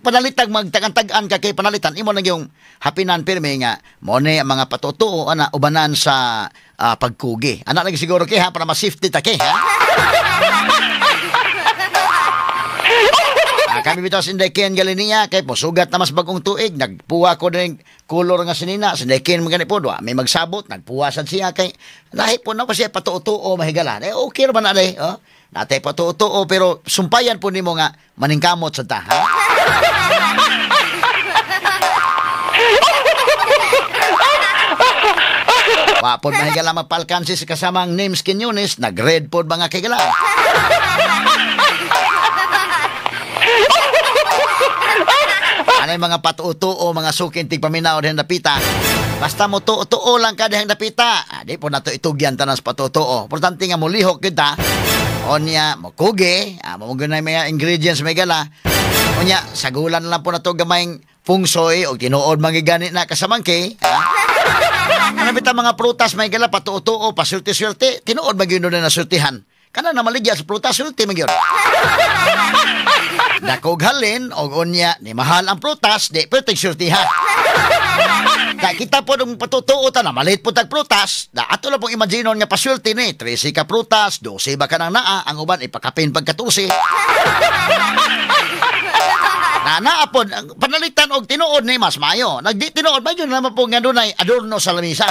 panalitag magtagantag-an ka kay panalitan imo na yung hapinan pirmi nga mo ni ang mga patutuo ana ubanan sa pagkugi. Ana lagi siguro kay ha para ma-safety ta kay ha. Kami bitaw sa Inday Ken Galiniya kay posugat na mas bagong tuig nagpuwa ko din kolor nga sinina sa Inday Ken man gani po may magsabot nagpuwa sad siya kay lahi po na pa siya patutuo mahigala. Eh okay ra man na day, oh. Natay patutuo pero sumpayan po nimo nga maningkamot sa ta, ha? Wa pod mahigala mapalkansi sa kasamang names Quiñones, nag-red pod mga kigala. Anay mga patutuo, mga sukin tigpaminaw dihang dapita. Basta mo tuo-tuo lang ka dihang dapita. Di po nato itugyan tanan sa patutuo. Importante nga molihok kita. Onya, mokugi, mo gunay mga ingredients may gala. Onya, sagulan lang po na to gamayng fungsoy o tinuod mangigani na kasamangke. Ano bita mga prutas may gala, patuo-tuo, pasulti-sulti, tinuod magyun na nasultihan. Kana na maligya sa prutas, sulti magyun. Dakog halin, og unya, ni mahal ang prutas, di pwede sultihan. Da kita po nung patutuo ta na malit po tag prutas, da ato lang pong imaginon nga pasulti ni, 13 ka prutas, 12 ba ka nang naa, ang uban ipakapin pag 14. Na naa po, panalitan og tinuod ni mas maayo. Nagdi tinuod, medyo naman po nga dunay adorno sa lamisa.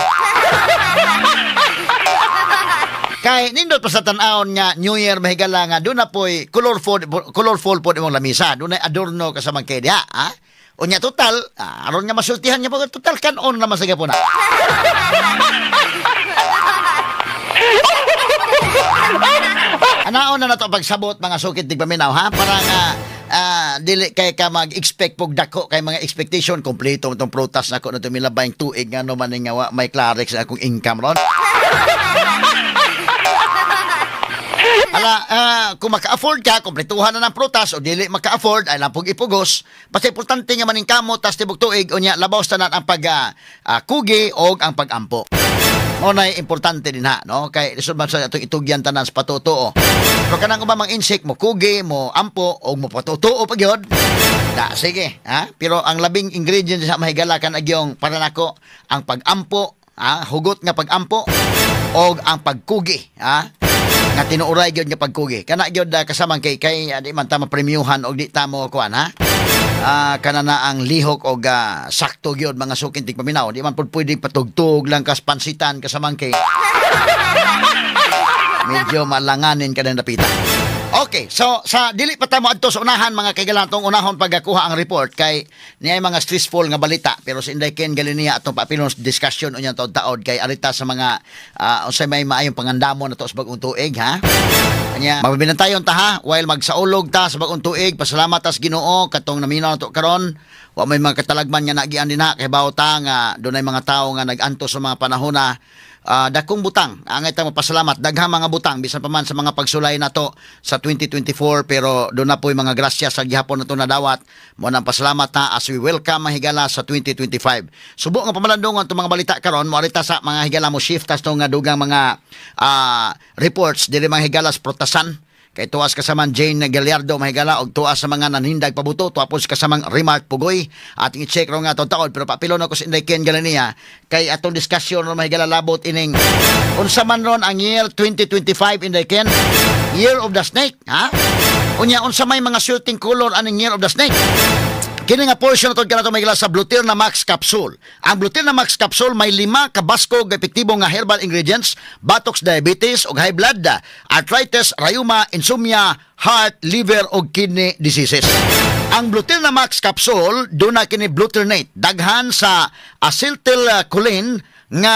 Kay nindot pa sa tan-awon nga New Year mahigala nga doon na po'y colorful, colorful po imong lamisa. Doon ay adorno kasamang kay diha, ha? Unya total, aron nga masultihan niya po, total kanon naman sa gapon na. Anaon na nato pagsabot mga sukit tigpaminaw, ha? Para nga dili kay ka mag-expect pog dako kay mga expectation kompleto itong prutas nako na tumilabay tuig nga no man nga may Clarex akong income ron. Ala, kung maka-afford ka, kompletuhan na ng prutas o dili maka-afford, ay lang pong ipugos. Basta importante nga maning kamot, tas tibok tuig, unya, labaw tanan ang pag-kugi o ang pag-ampo. Mo na importante din ha, no? Kay lisod man sa atong itugyan tanan sa patutuo. Pero kanang uban mang insect, mo kugi, mo ampo, o mo patutuo pag yun. Da, sige, ha? Pero ang labing ingredients sa mahigala kan agyong para nako ang pag-ampo, ha? Hugot nga pag-ampo o ang pagkugi, ha? Nga tinuuray gyud nga pagkugi. Kana gyud kasamang kay kay di man ta mapremyuhan og di ta mo kuan, ha? Kana na ang lihok og sakto gyud mga sukin tigpaminaw. Di man pud pwede patugtog lang kas pansitan kasamang kay. Medyo malanganin ka ng dapita. Okay, so sa dili pa ta mo adto sa unahan mga kaigalan tong unahon pagkakuha ang report kay niya mga stressful nga balita pero si Inday Ken Galiniya atong paapilon discussion unya taod-taod kay arita sa mga unsay may maayong pangandamo na to sa bagong tuig, ha. Anya mabinantayon ta ha while magsaulog ta sa bagong tuig. Pasalamat tas Ginoo katong naminaw nato karon. Wa may mga katalagman nga nagian dinha kay bawo ta nga dunay mga tawo nga nag-antos sa mga panahon na dakong butang. Angay ta mapasalamat daghang mga butang bisan pa man sa mga pagsulay nato sa 2024 pero doon na po'y mga grasya sa gihapon nato nadawat. Mo nang pasalamat ta as we welcome mga higala sa 2025. Subo nga pamalandungon itong mga balita karon mo arita sa mga higala mo shift tas nga dugang mga reports dili mga higala sa protasan Kay tuas kasaman Jane Gallardo, mahigala, og tuas sa mga nanhindag pabuto, tuapos kasamang Remark Pugoy. Ating i-check ro nga atong taon, pero papilo na ko si Inday Ken Galania kay atong diskusyon ron, mahigala, labot ining unsa man ron ang year 2025, Inday Ken, Year of the Snake, ha? Unya unsa may mga shooting color aning Year of the Snake? Kini nga portion na kanato, mahigala, sa Bluterna Max Capsule. Ang Bluterna Max Capsule may 5 ka baskog epektibo nga herbal ingredients batok sa diabetes ug high blood, arthritis, rheuma, insomnia, heart, liver ug kidney diseases. Ang Bluterna Max Capsule duna kini Bluternate, daghan sa acetylcholine nga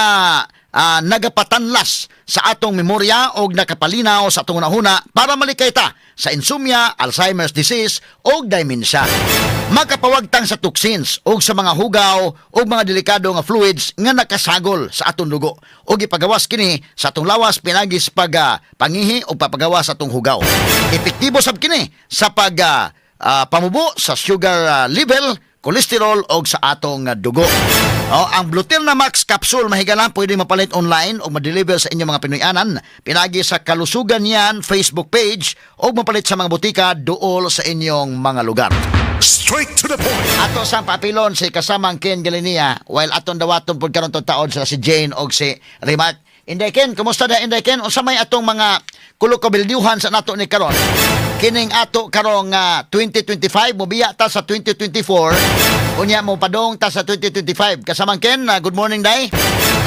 nagapatanlas sa atong memorya og nakapalinaw sa atong hunahuna para malikay ta sa insomnia, Alzheimer's disease og dementia. Makapawagtang sa toxins og sa mga hugaw og mga delikado nga fluids nga nakasagol sa atong dugo og ipagawas kini sa atong lawas pinagi sa pag pangihi o papagawas sa atong hugaw. Epektibo sab kini sa pag pamubo sa sugar level, cholesterol og sa atong dugo. Oh, ang Bluterna Max Capsule, mahigala, pwede mapalit online o ma-deliver sa inyong mga Pinoyanan pinagi sa Kalusugan Yan Facebook page o mapalit sa mga butika duol sa inyong mga lugar. Straight to the point. Ato sang papilon si kasamang Ken Galenia while aton dawaton pud karon taon sila si Jane og si Remark. Inday Ken, kumusta na, Inday Ken? Unsa may atong mga kulokabildyuhan sa nato ni karon? Kining ato karong 2025, mobiya ta sa 2024. Unya mo padong ta sa 2025. Kasamang Ken, good morning, day.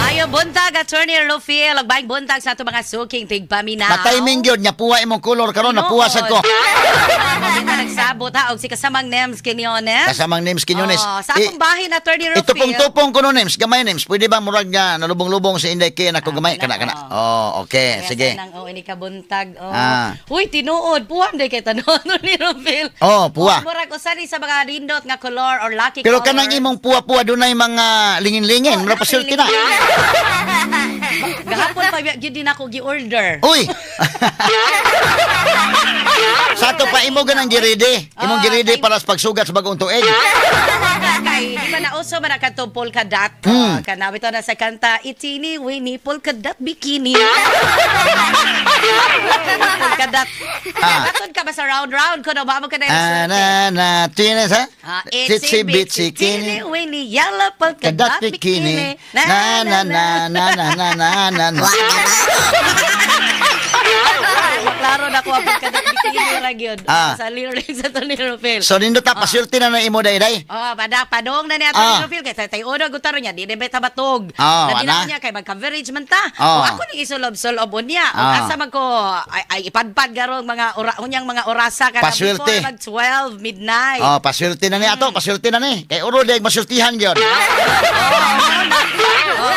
Ayo buntag, Attorney Rufil, ug maayong buntag sa ato mga suking tigpaminaw. Na timing gyud nya puwa imong color karon, napuwa sad ko. Mabita nagsabot ha og si kasamang Nems Quinones. Kasamang Nems Quinones. Oh, sa akong bahin, Attorney Rufil. Ito pong tupong kuno, Nems, gamay, Nems. Pwede ba murag nga nalubong-lubong si Inday Ken ako gamay Ah, kana kana. oh. Oh, okay, Kaya sige. sa nang oh, ini ka buntag. Oh. Ah. Uy, tinuod puwa day kay tanon ni Rufil. Oh, puwa. Oh, murag usa ni sa mga rindot nga color or lucky Pero color. kanang imong puwa-puwa dunay mga lingin-lingin, Oh, mura pa swerte na. Gahapon pa gyud din ako gi-order. Uy. Sa ato pa imo ganang girede. Imong Ah, girede para sa pagsugat sa bagong tuig. Kay di ba nauso man ang kantong polka dot? Kana bitaw na sa kanta Itini Winnie polka dot bikini. Polka dot. Ah. Matod ka ba sa round round kuno ba mo ka na Ah, na na tine sa? Ah, Titsy bitsy kini kini. Winnie yellow polka Kadat dot bikini. bikini. Na na na na na na na na na. Klaro na ko ang polka dot bikini ra gyud. Ah. Sa lyrics sa Tony Rufil. So nindot ta paswerte na na imo day day. Oh, pada padong na niya Tony Rufil kay tay uno gutaro niya di na beta batog. Ah, Labi na wala. niya kay mag-coverage man ta. Ah. O ako ning isulob-sulob unya. O asa man ko ay ipadpad garong mga ora, unyang mga orasa kada Paswerte. before mag 12 midnight. Oh, paswerte na ni ato, paswerte na ni. Kay uro day masultihan gyud. Oh,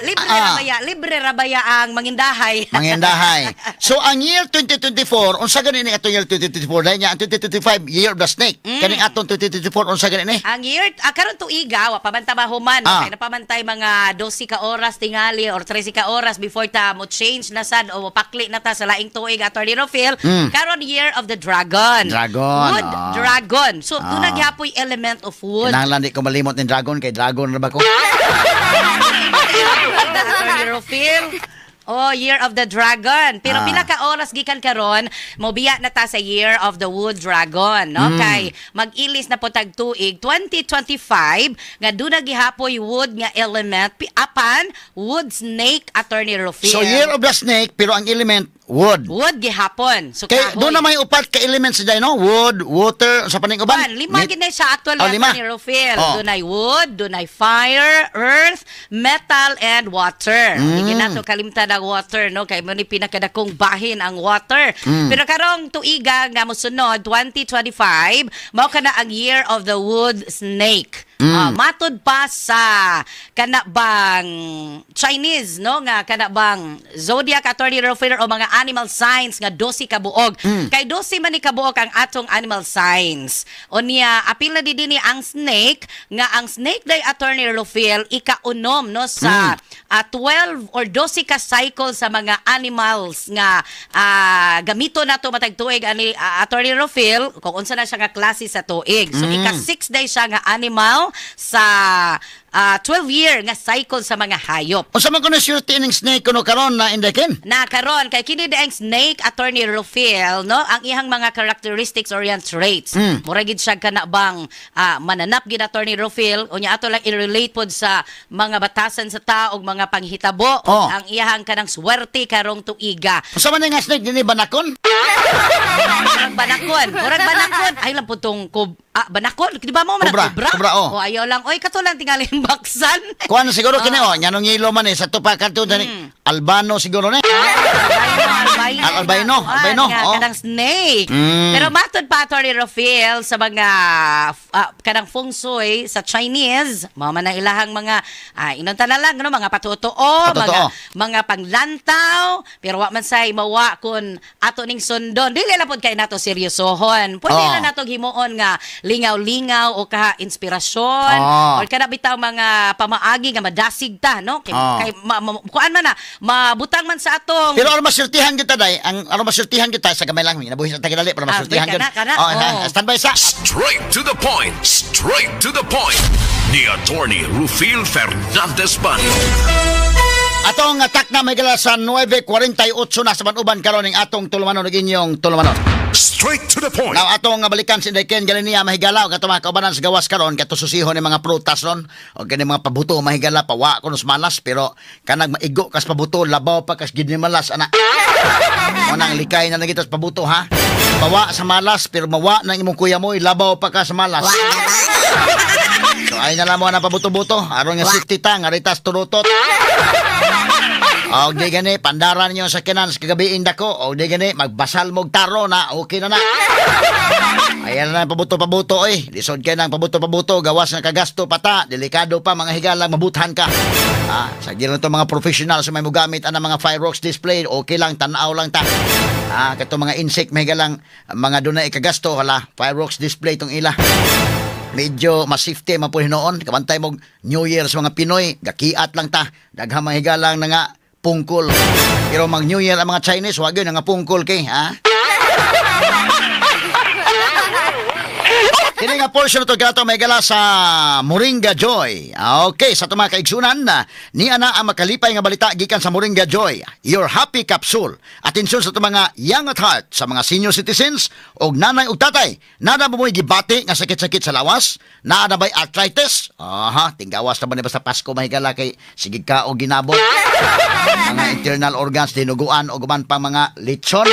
libre ra baya, libre ra baya ang mangindahay. Mangindahay. So ang year 2024, unsa gani ni atong year 2024? Dahil niya ang 2025 Year of the Snake. Kaning atong 2024 unsa gani ni? Ang year karon tuiga wa pa man ta mahuman, kay napamantay mga 12 ka oras tingali or 13 ka oras before ta mo change na sad o pakli na ta sa laing tuig, Attorney Rofil. Karon Year of the Dragon. Dragon, Wood dragon. So duna gyapoy element of wood. Kinahanglan di ko malimot ni dragon kay dragon ra ba ko? Attorney Rofil. Oh, Year of the Dragon. Pero pila ka oras gikan karon, mobiya na ta sa Year of the Wood Dragon, no? Kay mag-ilis na po tag tuig 2025 nga duna gihapoy wood nga element apan wood snake, Attorney Rofil. So Year of the Snake pero ang element wood. Wood gihapon. So Kay kahoy. doon na may upat ka elements dai, no? Wood, water, sa paning uban. Pan, lima gid na siya actually, Oh, lima. Attorney Rofil. Oh. Dunay wood, dunay fire, earth, metal, and water. Hindi nato kalimtan ang water, no? Kay mo ni pinakadakong bahin ang water. Pero karong tuiga nga mosunod 2025, mao kana ang Year of the Wood Snake. Ah, matod pa sa kana bang Chinese, no, nga kana bang zodiac, Attorney Rofil, o mga animal signs nga 12 ka buog. Kay 12 man ni kabuok ang atong animal signs. O niya apil na di dinhi ang snake nga ang snake day, Attorney Rofil, ikaunom, no, sa 12 or 12 ka cycle sa mga animals nga gamito nato matag tuig ani Attorney Rofil, kung unsa na siya nga klase sa tuig. So ika 6 day siya nga animal sa 12 year nga cycle sa mga hayop. Unsa man kuno swerte ning snake kuno karon na, Inday Ken? Na karon kay kini ang snake, Attorney Rufil, no, ang iyang mga characteristics or iyang traits. Mura gid siya kana bang mananap gid, Attorney Rufil. Unya ato lang i-relate pod sa mga batasan sa tao ug mga panghitabo ang iyang kanang swerte karong tuiga. Unsa man nga snake dinhi, banakon? Murag banakon, murag banakon. Ay lang po tong banakon, di ba mo man Cobra, cobra? Cobra, oh. O ayaw lang oy, kato lang tingali baksan. Kuan siguro kini oh, nganong yelo man eh sa tupa kadto dani. Albino siguro ni. Albino, albino. Albino, Kuan, albino, nga, oh. kanang snake. Pero matod pa, Attorney Rofil, sa mga kanang feng shui sa Chinese, mao man ang ilahang mga inunta na lang, no, mga patutuo, mga Patutuo. mga panglantaw, pero wa man say mawa kun ato ning sundon. Dili lang pod kay nato seryosohon. Pwede na nato himuon nga lingaw-lingaw o ka inspirasyon or kana bitaw mga pamaagi nga madasig ta, no? Kay, kay kuan man na mabutang man sa atong Pero aron masultihan kita day, ang aron masultihan kita sa gamay lang, ginabuhi sa tagadali para masultihan kana, gyud. Kana, Oh, oh. Standby sa. Straight to the point. Straight to the point. Ni Attorney Rufil Fernandez Bani. Atong attack na may gala sa 9:48 na sa uban karon ning atong tulumanon ug inyong tulumanon. Straight to the point. Now atong balikan si Inday Ken Galenia mahigala ug atong mga kaubanan sa gawas karon kato susihon ni mga prutas ron o kani mga pabuto mahigala, pawa kuno sa malas, pero kanang maigo kas pabuto, labaw pa kas gid ni malas ana. Mo nang likay na nagita sa pabuto ha. Pawa sa malas pero mawa nang imong kuya mo, labaw pa ka sa malas. So ay na lang mo na pabuto-buto aron nga safety ta nga ritas turutot. O di gani, pandaran niyo sa kinan sa kagabiing dako. O di gani, magbasal mog taro na, okay na na. Ayan na pabuto-pabuto eh. Lisod kay nang pabuto-pabuto, gawas nga kagasto pata, delikado pa mga higala, mabuthan ka. Sa gila to mga professional sa may mogamit ang mga fireworks display, okay lang, tanaw lang ta. Kato mga insect may higalang mga dunay ikagasto, hala, fireworks display tong ila. Medyo mas safety man po hinuon. Kabantay mo New Year sa mga Pinoy, gakiat lang ta. Daghang mga higalang na nga pungkol. Pero mag New Year ang mga Chinese, wag yun nga pungkol kay, ha? Kini nga portion to gato may gala sa Moringa Joy. Okay, sa itong mga kaigsunan, niya na ang makalipay nga balita gikan sa Moringa Joy. Your Happy Capsule. Atensyon sa itong mga young at heart, sa mga senior citizens, og nanay og tatay. Nana ba mo'y gibati nga sakit-sakit sa lawas? Naa na ba'y arthritis? Aha, tinggawas na ba ni basta Pasko mahigala kay sige ka o ginabot. Mga internal organs, dinuguan o guman pa mga litson.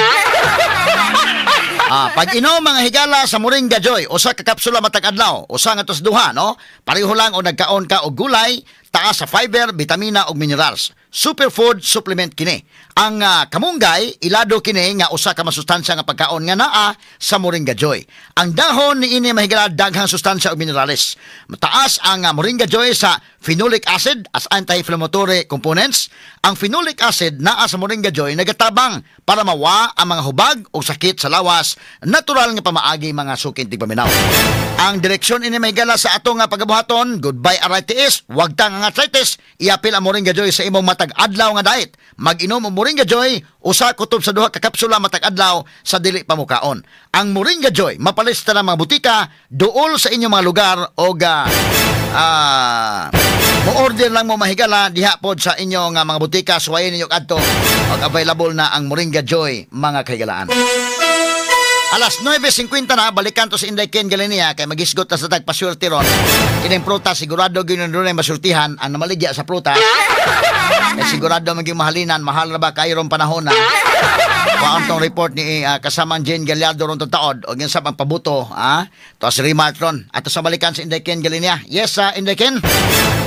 Pag inom mga higala sa Moringa Joy, usa ka kapsula matag adlaw, usa nga tos duha, no? Pareho lang o nagkaon ka og gulay, taas sa fiber, bitamina ug minerals. Superfood supplement kini. Ang kamunggay, ilado kini nga usa ka masustansya nga pagkaon nga naa sa Moringa Joy. Ang dahon niini mahigala daghang sustansya ug minerales. Mataas ang Moringa Joy sa phenolic acid as anti-inflammatory components. Ang phenolic acid naa sa Moringa Joy nagatabang para mawa ang mga hubag o sakit sa lawas, natural nga pamaagi mga sukin tigpaminaw. Ang direksyon ini mahigala sa atong nga pagabuhaton, goodbye arthritis, wag ta nga arthritis, iapil ang Moringa Joy sa imong matag adlaw nga diet. Mag-inom og Moringa Joy, usa kutob sa duha ka kapsula matag adlaw sa dili pa mukaon. Ang Moringa Joy mapalista ng mga butika duol sa inyong mga lugar og mo-order lang mo mahigala diha pod sa inyong mga butika, suwayin ninyo kadto og available na ang Moringa Joy mga kahigalaan. Alas 9:50 na, balikan to si Inday Ken Galenia kay magisgot na sa tagpaswerte ron. Kining prutas, sigurado gyud dunay masultihan ang namaligya sa prutas. Eh, sigurado maging mahalinan, mahal na ba kayo ron panahon na. Kuhaan tong report ni kasamang Jane Gallardo ron taod o sa ang pabuto, ha? To si Remart ron. Ato sa balikan si Inday Ken Galenia. Yes, Inday Ken?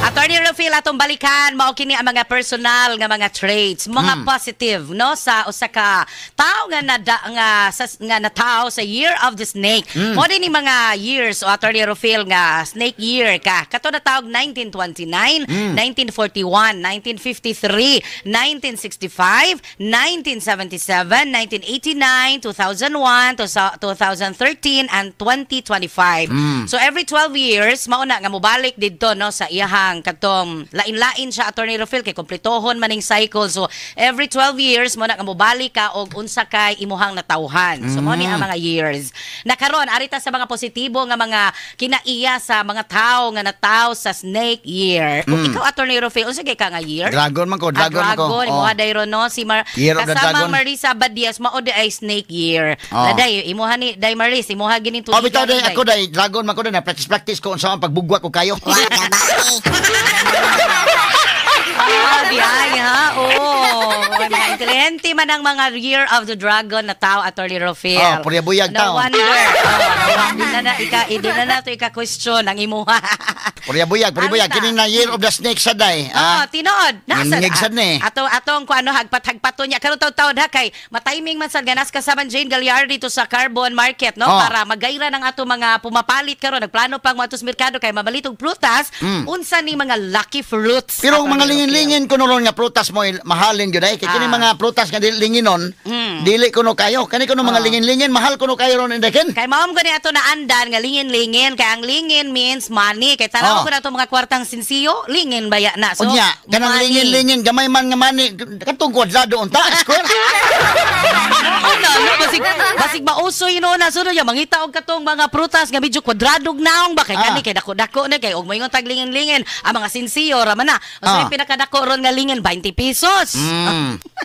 Attorney Rufil, atong balikan mao kini ang mga personal nga mga traits, mga positive no sa usa ka tawo nga nada, nga sa, nga natawo sa Year of the Snake. Mo din ni mga years o Attorney Rufil nga snake year ka. Kato na tawag 1929, 1941, 1953, 1965, 1977, 1989, 2001, 2013 and 2025. So every 12 years mao na nga mobalik didto no sa iyahang iyahang katong lain-lain siya, Attorney Rofil, kay kompletohon maning cycle. So every 12 years mo na nga mobalik ka og unsa kay imuhang natawhan. So mo ni ang mga years. Na karon arita sa mga positibo nga mga kinaiya sa mga tao nga nataw sa snake year. Kung ikaw, Attorney Rofil, unsa kay ka nga year? Dragon man ko, dragon ah, man ko. Dragon, Oh. imuha dayro no si Mar Year of the kasama Dragon. Marisa Badias mao di ay snake year. Oh. Na day imuha ni day Maris, imuha gini Oh, bitaw day ako day dragon man ko day na practice practice ko unsa ang pagbugwa ko kayo. Ah, di ay ha. Oo. Ay, mga intelihente man ang mga Year of the Dragon na tao, Attorney Rofil. Oh, purya buyag No tao. wonder. Oh, di na na to ika-question ang imuha. Purya buyag, purya buyag Alta. kini na Year of the Snake sa day. Oh, Ah. tinood. Nasa Ngingig ni. Ato atong kung ano hagpat-hagpato niya karon taw-taw ha kay matiming man sad ganas kasama Jane Galliardi dito sa Carbon Market no Oh. para magayra ng ato mga pumapalit karon nagplano pang moadto sa merkado kay mamalit og prutas unsa ni mga lucky fruits. Pero ang Attorney mga Rofil. lingin-lingin kuno ron nga prutas mo mahalin gyud ay kay kini mga prutas nga dili linginon, dili kuno kayo. Kani kuno mga lingin-lingin mahal kuno kayo ron indaken. Kay maom ko ni ato na andan nga lingin-lingin kay ang lingin means money. Kay tanaw ko na ato mga kwartang sinsiyo, lingin baya na. So, Unya, kanang money. lingin-lingin gamay man nga mani katong kwadrado unta square. Oo na, no, basig mauso yun na sunod ya mangita og katong mga prutas nga medyo kwadradog naong ba kay kani kay dako-dako na kay og moingon tag lingin-lingin ang mga sinsiyo ra man na. So yung pinakadako ron nga lingin 20 pesos.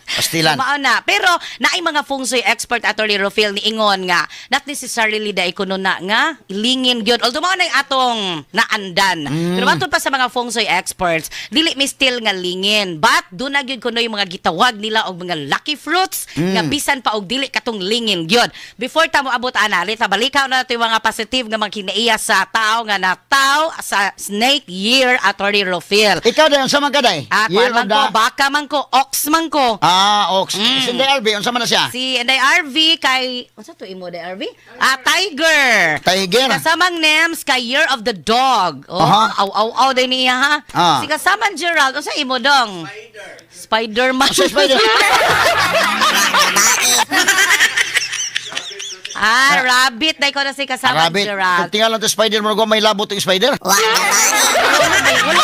Pastilan. So, mao na. Pero naay mga feng shui expert, Attorney Rofil, ni ingon nga not necessarily da kuno na nga lingin gyud. Although mao na yung atong naandan. Pero matod pa sa mga feng shui experts, dili mi still nga lingin. But do na gyud kuno yung mga gitawag nila og mga lucky fruits nga bisan pa og dili katong lingin gyud. Before ta mo abot ana, rita balikaw na nato yung mga positive nga mga kinaiya sa tao nga nataw sa snake year, Attorney Rofil. Ikaw day unsa man ka day? Ah, Year kuan man of ko, baka man ko, ox man ko. Ah, ox. Si Inday RV, unsa man na siya? Si Inday RV kay unsa to imo Inday RV? Ah, Tiger. Tiger. Kasamang Nems kay Year of the Dog. Oh, aw aw aw day niya ha. Si kasamang Gerald unsa imo dong? Spider. Spider-Man. Unsa spider? Ah, rabbit day ko na si kasamang Rabbit. Gerald. Kung tingala to spider mo may labot yung spider. Wala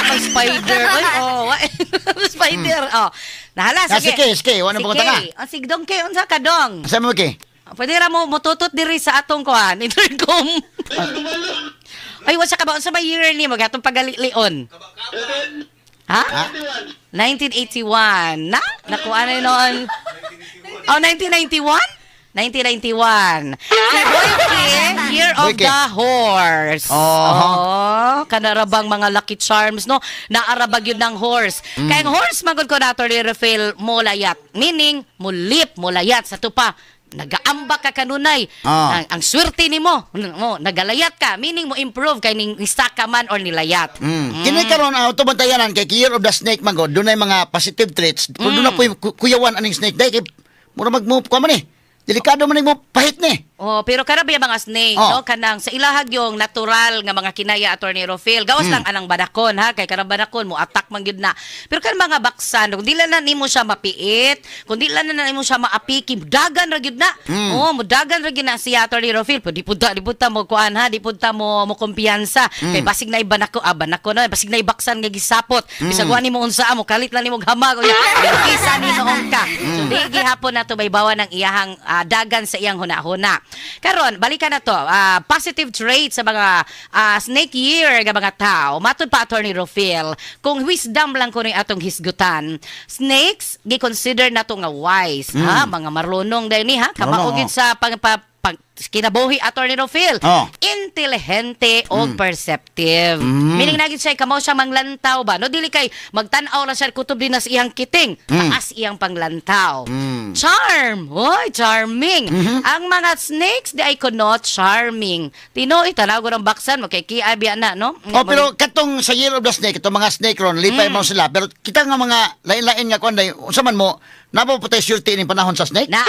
may spider. Oy, oh, spider. Oh. Nahala, Ah, sige. sige, sige. Wala Si na pagkatanga. Kay. Oh, sige, dong kay unsa ka dong? Sa mo kay? Pwede ra mo mututot diri sa atong kuan, intercom. Ay, wasa ka ba? Unsa may year ni mo gatong pagalilion? Ha? 1981. Na? Nakuha na noon. Oh, 1991? 1991. Si Boyke, Year of Boyke. the Horse. Oh, kanarabang mga lucky charms, no? Naarabag yun ng horse. Kaya ang horse, magod ko na, Atty. Rafael, mulayat. Meaning, mulip, mulayat. Sa tupa, nagaamba ka kanunay. Ang swerte nimo, mo, nagalayat ka. Meaning, mo improve kay ning ka man or nilayat. Kini karon ang auto bantayanan kay Year of the Snake man god, dunay mga positive traits. Pero doon na po kuyawan aning snake day kay mura mag mo kuha man eh. Delikado man mo pahit ni. Oh, pero karabi ang mga snake, no? Kanang sa ilahag yung natural nga mga kinaya, Attorney Rofil. Gawas lang anang badakon ha, kay kanang badakon mo attack man gyud na. Pero kan mga baksan, kung di lang na nimo siya mapiit, kung di lang na nimo siya maapiki, dagan ra gyud na. Oh, mo dagan ra gyud na siya, Attorney Rofil. Pero di pud ta mo kuan ha, di pud ta mo mo kumpiyansa. Kay basig na ibanako, ah, banako na, basig na ibaksan nga gisapot. Bisag wa nimo unsa mo kalit lang nimo hamag unya. Kisa ni noong ka. So di gihapon na to may bawa ng iyahang dagan sa iyang huna-huna. Karon, balikan na to. Positive traits sa mga snake year nga mga tao. Matod pa, Attorney Rofil, kung wisdom lang kuno yung atong hisgutan. Snakes gi-consider na to nga wise, ha? Mga marunong dahil ni ha. Kamao Marunong, gyud oh. sa pang, pa, pag, kinabuhi, Attorney Rofil. Intelihente o perceptive. Meaning na gyud siya kamo siya manglantaw ba. No dili kay magtan-aw ra siya kutob din na sa iyang kiting, taas iyang panglantaw. Charm. Hoy, charming. Ang mga snakes di ay kuno charming. Tinuoy tanaw ko ng baksan mo kay kiay biya na no. Oh, pero katong sa Year of the Snake, itong mga snake ron, lipay mo sila. Pero kita nga mga lain-lain nga kuan day, unsa man mo, nabo po tayo surety ining panahon sa snake? Naa,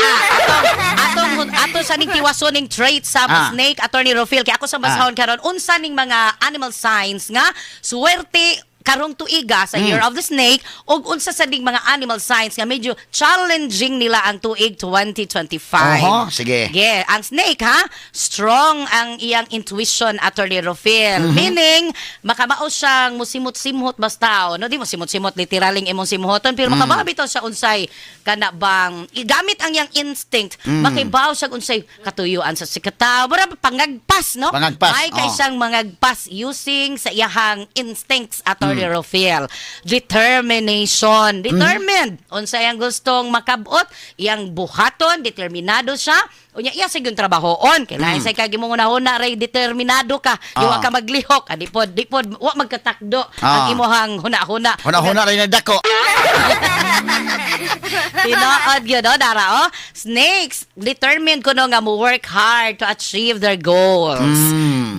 atong atong ato sa ning tiwason ning trait sa snake, Attorney Rofil, kay ako sa basahon karon unsa ning mga animal signs nga suwerte karong tuiga sa Year of the Snake ug unsa sa ding mga animal signs nga medyo challenging nila ang tuig 2025. Oho, sige. Yeah, ang snake ha, strong ang iyang intuition, Attorney Rofil. Meaning, makamao siyang musimot-simot basta, no? Di mo simot-simot literaling imong simhoton, pero makamao bitaw siya unsay kana bang gamit ang iyang instinct, makibaw siya unsay katuyuan sa sikataw. Mura pangagpas, no? Pangagpas, May kay oh. siyang mangagpas using sa iyahang instincts, Attorney Rofil. Determination. Determined. Unsay ang gustong makabot, iyang buhaton, determinado siya. Unya iya sa yung trabahoon. Kailangan sa kag imong una-una ray determinado ka. Di wa ka maglihok. Ah, di pod wa magkatakdo ang imuhang huna-huna. Huna-huna rin na dako. Tinuod yun, no, Dara, oh. Snakes, determined kuno nga mo work hard to achieve their goals.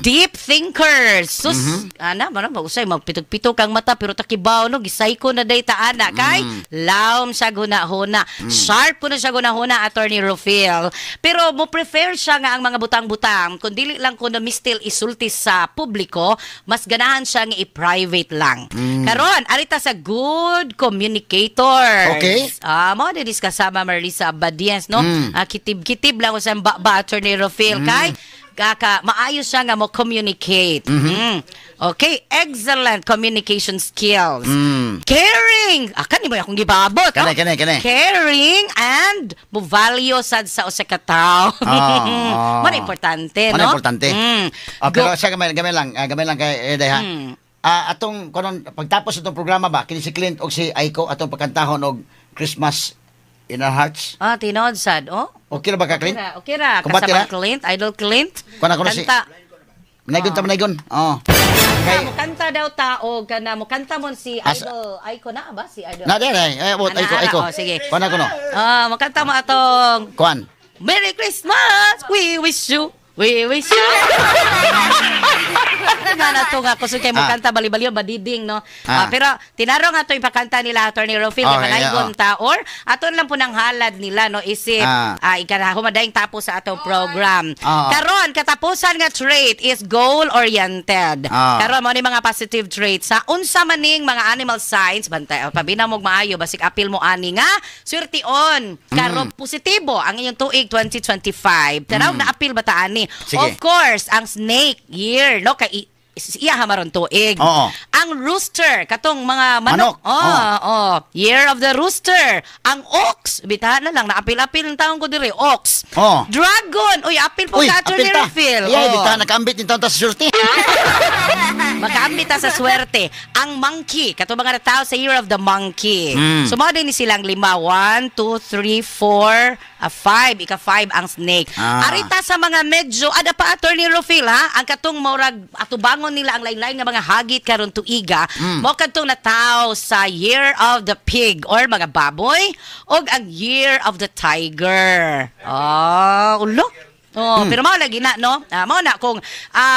Deep thinkers. Sus, ana, mara, mausay, magpitog-pitog kang mata, pero takibaw, no, gisay ko na day ta, ana. Kay, lawom siya guna-huna. Sharp kuno siya guna-huna, Attorney Rufil. Pero mo prefer siya nga ang mga butang-butang, kung dili lang kuno mistil isulti sa publiko, mas ganahan siya nga i-private lang. Karon, arita sa good communicators. Ah, mo din is kasama Marisa Abadies, no? Ah, kitib-kitib lang ko sa ba, Attorney Rofil, kay kaka maayos siya nga mo communicate. Okay, excellent communication skills. Caring. Ah, kani mo akong gibabot, Kani, no? kani, kani. Caring and mo value sad sa usa ka tawo. Mo na importante, Mo na no? importante. Ah, pero siya gamay lang, gamay lang kay Eday ha. Ah, atong kunon pagtapos itong programa ba kini si Clint og si Aiko atong pagkantahon og Christmas in Our Hearts. Ah, tinod sad, oh. Okay ra ba ka, Okay Clint? ra, okay ra. Kumbati Kasama ra? Clint, Idol Clint. Kuan ako na si Kanta. Manaygon ta, manaygon. Oh. Kay, mo kanta daw tao kana mo kanta mo si Idol Aiko na ba si Idol? Na dere, eh, bot Ana, Aiko, ana, Aiko. oh, sige. Kuan ako no. Ah, makanta mo atong Kuan. Merry Christmas! We wish you. We wish you. Nga na to nga kusog kay mo kanta bali-bali badiding, no. Ah, pero tinarong ato ipakanta nila, Attorney Rofil, kay manaygon ta or aton lang po ng halad nila, no, isip ika humadayng tapos sa atong program. Karon katapusan nga trait is goal oriented. Karon mo ni mga positive traits sa unsa maning mga animal signs, bantay oh, pabina mo maayo basig apil mo ani nga swertion karon positibo ang inyong tuig 2025. Tanaw na apil ba ta ani? Sige. Of course, ang snake year, no, kay iya hamaron tuig. Ang rooster, katong mga manok. Manok. Oh, oh. Year of the rooster. Ang ox, bitahan na lang naapil-apil ang taon ko diri, ox. Dragon, uy, apil po Uy, ka, apil Attorney ta. Rufil. Ay, bitahan nakaambit ni taon ta sa swerte. Makaambit ta sa swerte. Ang monkey, katong mga tao sa Year of the Monkey. So mao din ni silang lima. 1, 2, 3, 4, 5. Ika 5 ang snake. Arita sa mga medyo, ada pa, Attorney Rufil ha, ang katong maurag atubangon nila ang lain-lain nga mga hagit karon tuiga, mo kadtong nataw sa Year of the Pig or mga baboy og ang Year of the Tiger. Ah, ulo. Oh, pero mao lagi na, no? Ah, mao na kung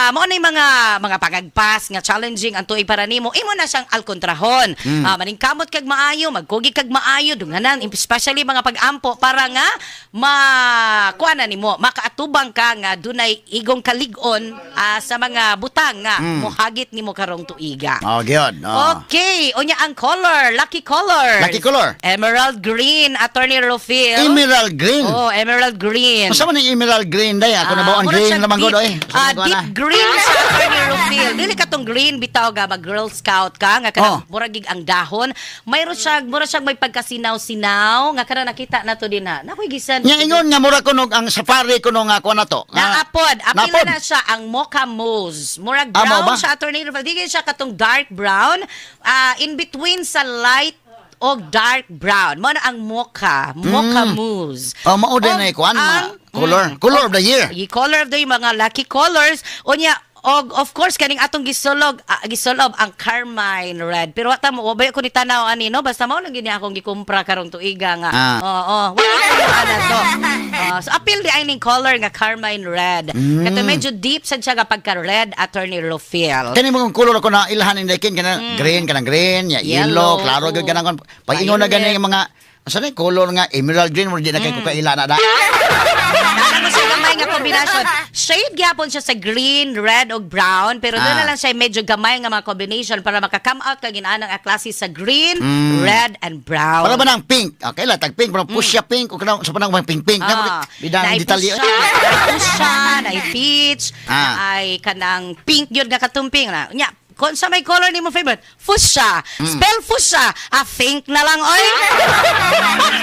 mao na yung mga pangagpas nga challenging ang tuig para nimo, imo na siyang alkontrahon. Ah, maningkamot kag maayo, magkugi kag maayo, dunganan especially mga pag-ampo para nga makuha na nimo, makaatubang ka nga dunay igong kalig-on sa mga butang nga mohagit nimo karong tuiga. Oh, gyud. Oh. Okay, unya ang color, lucky color. Lucky color. Emerald green, Attorney Rofil. Emerald green. Oh, emerald green. Unsa man ang emerald green day? Ako na ba ang mura green siyang naman deep, gud oy. Deep green siya, Attorney Rufil. Dili katong green bitaw ga mag Girl Scout ka nga kanang murag gig ang dahon. Mayroon siya, mura siya may pagkasinaw-sinaw nga kanang nakita na to din na. Nakoy gisan. Nya ingon nga mura kuno ang safari kuno nga kuan na to. Nga- Naapod. Apila Naapod. na siya ang mocha mousse. Murag Ah, mao brown ba? siya, Attorney Rufil. Di siya katong dark brown. Ah, in between sa light o dark brown. Mo na ang mocha. Mocha mousse. Oh, mao din Og na kuan mga color. Color of the year. Color of the year, mga lucky colors. Unya, og of course kaning atong gisulog gisulob ang carmine red. Pero wa ta mo wabay ko ni tanaw ani, no, basta mao lang gini akong gikumpra karong tuiga nga. Oo, wala ko ana to. Ah, so apil di ay ning color nga carmine red. Kato medyo deep sad siya nga pagka red, Attorney Rofil. Kani mga color ako na ilhan in kin kanang green, kanang green, ya, yellow, Yellow. klaro gyud kanang pag ingon na gani Violet. nga mga Asa ni color nga emerald green mo di na kay ko kaila na da. Nana mo siya gamay nga combination. Shade gyapon siya sa green, red ug brown, pero doon na lang siya medyo gamay nga mga combination para maka-come out kag inaanang a klase sa green, red and brown. Para ba nang pink? Okay lah, tag pink, pero fuchsia pink o kanang sa panang pink pink. Bidang Naay detalye. fuchsia, naay fuchsia, naay peach, naay kanang pink yun nga katumping na. Nya, kung sa may color ni mo favorite, fuchsia. Spell fuchsia. Ah, pink na lang, oy.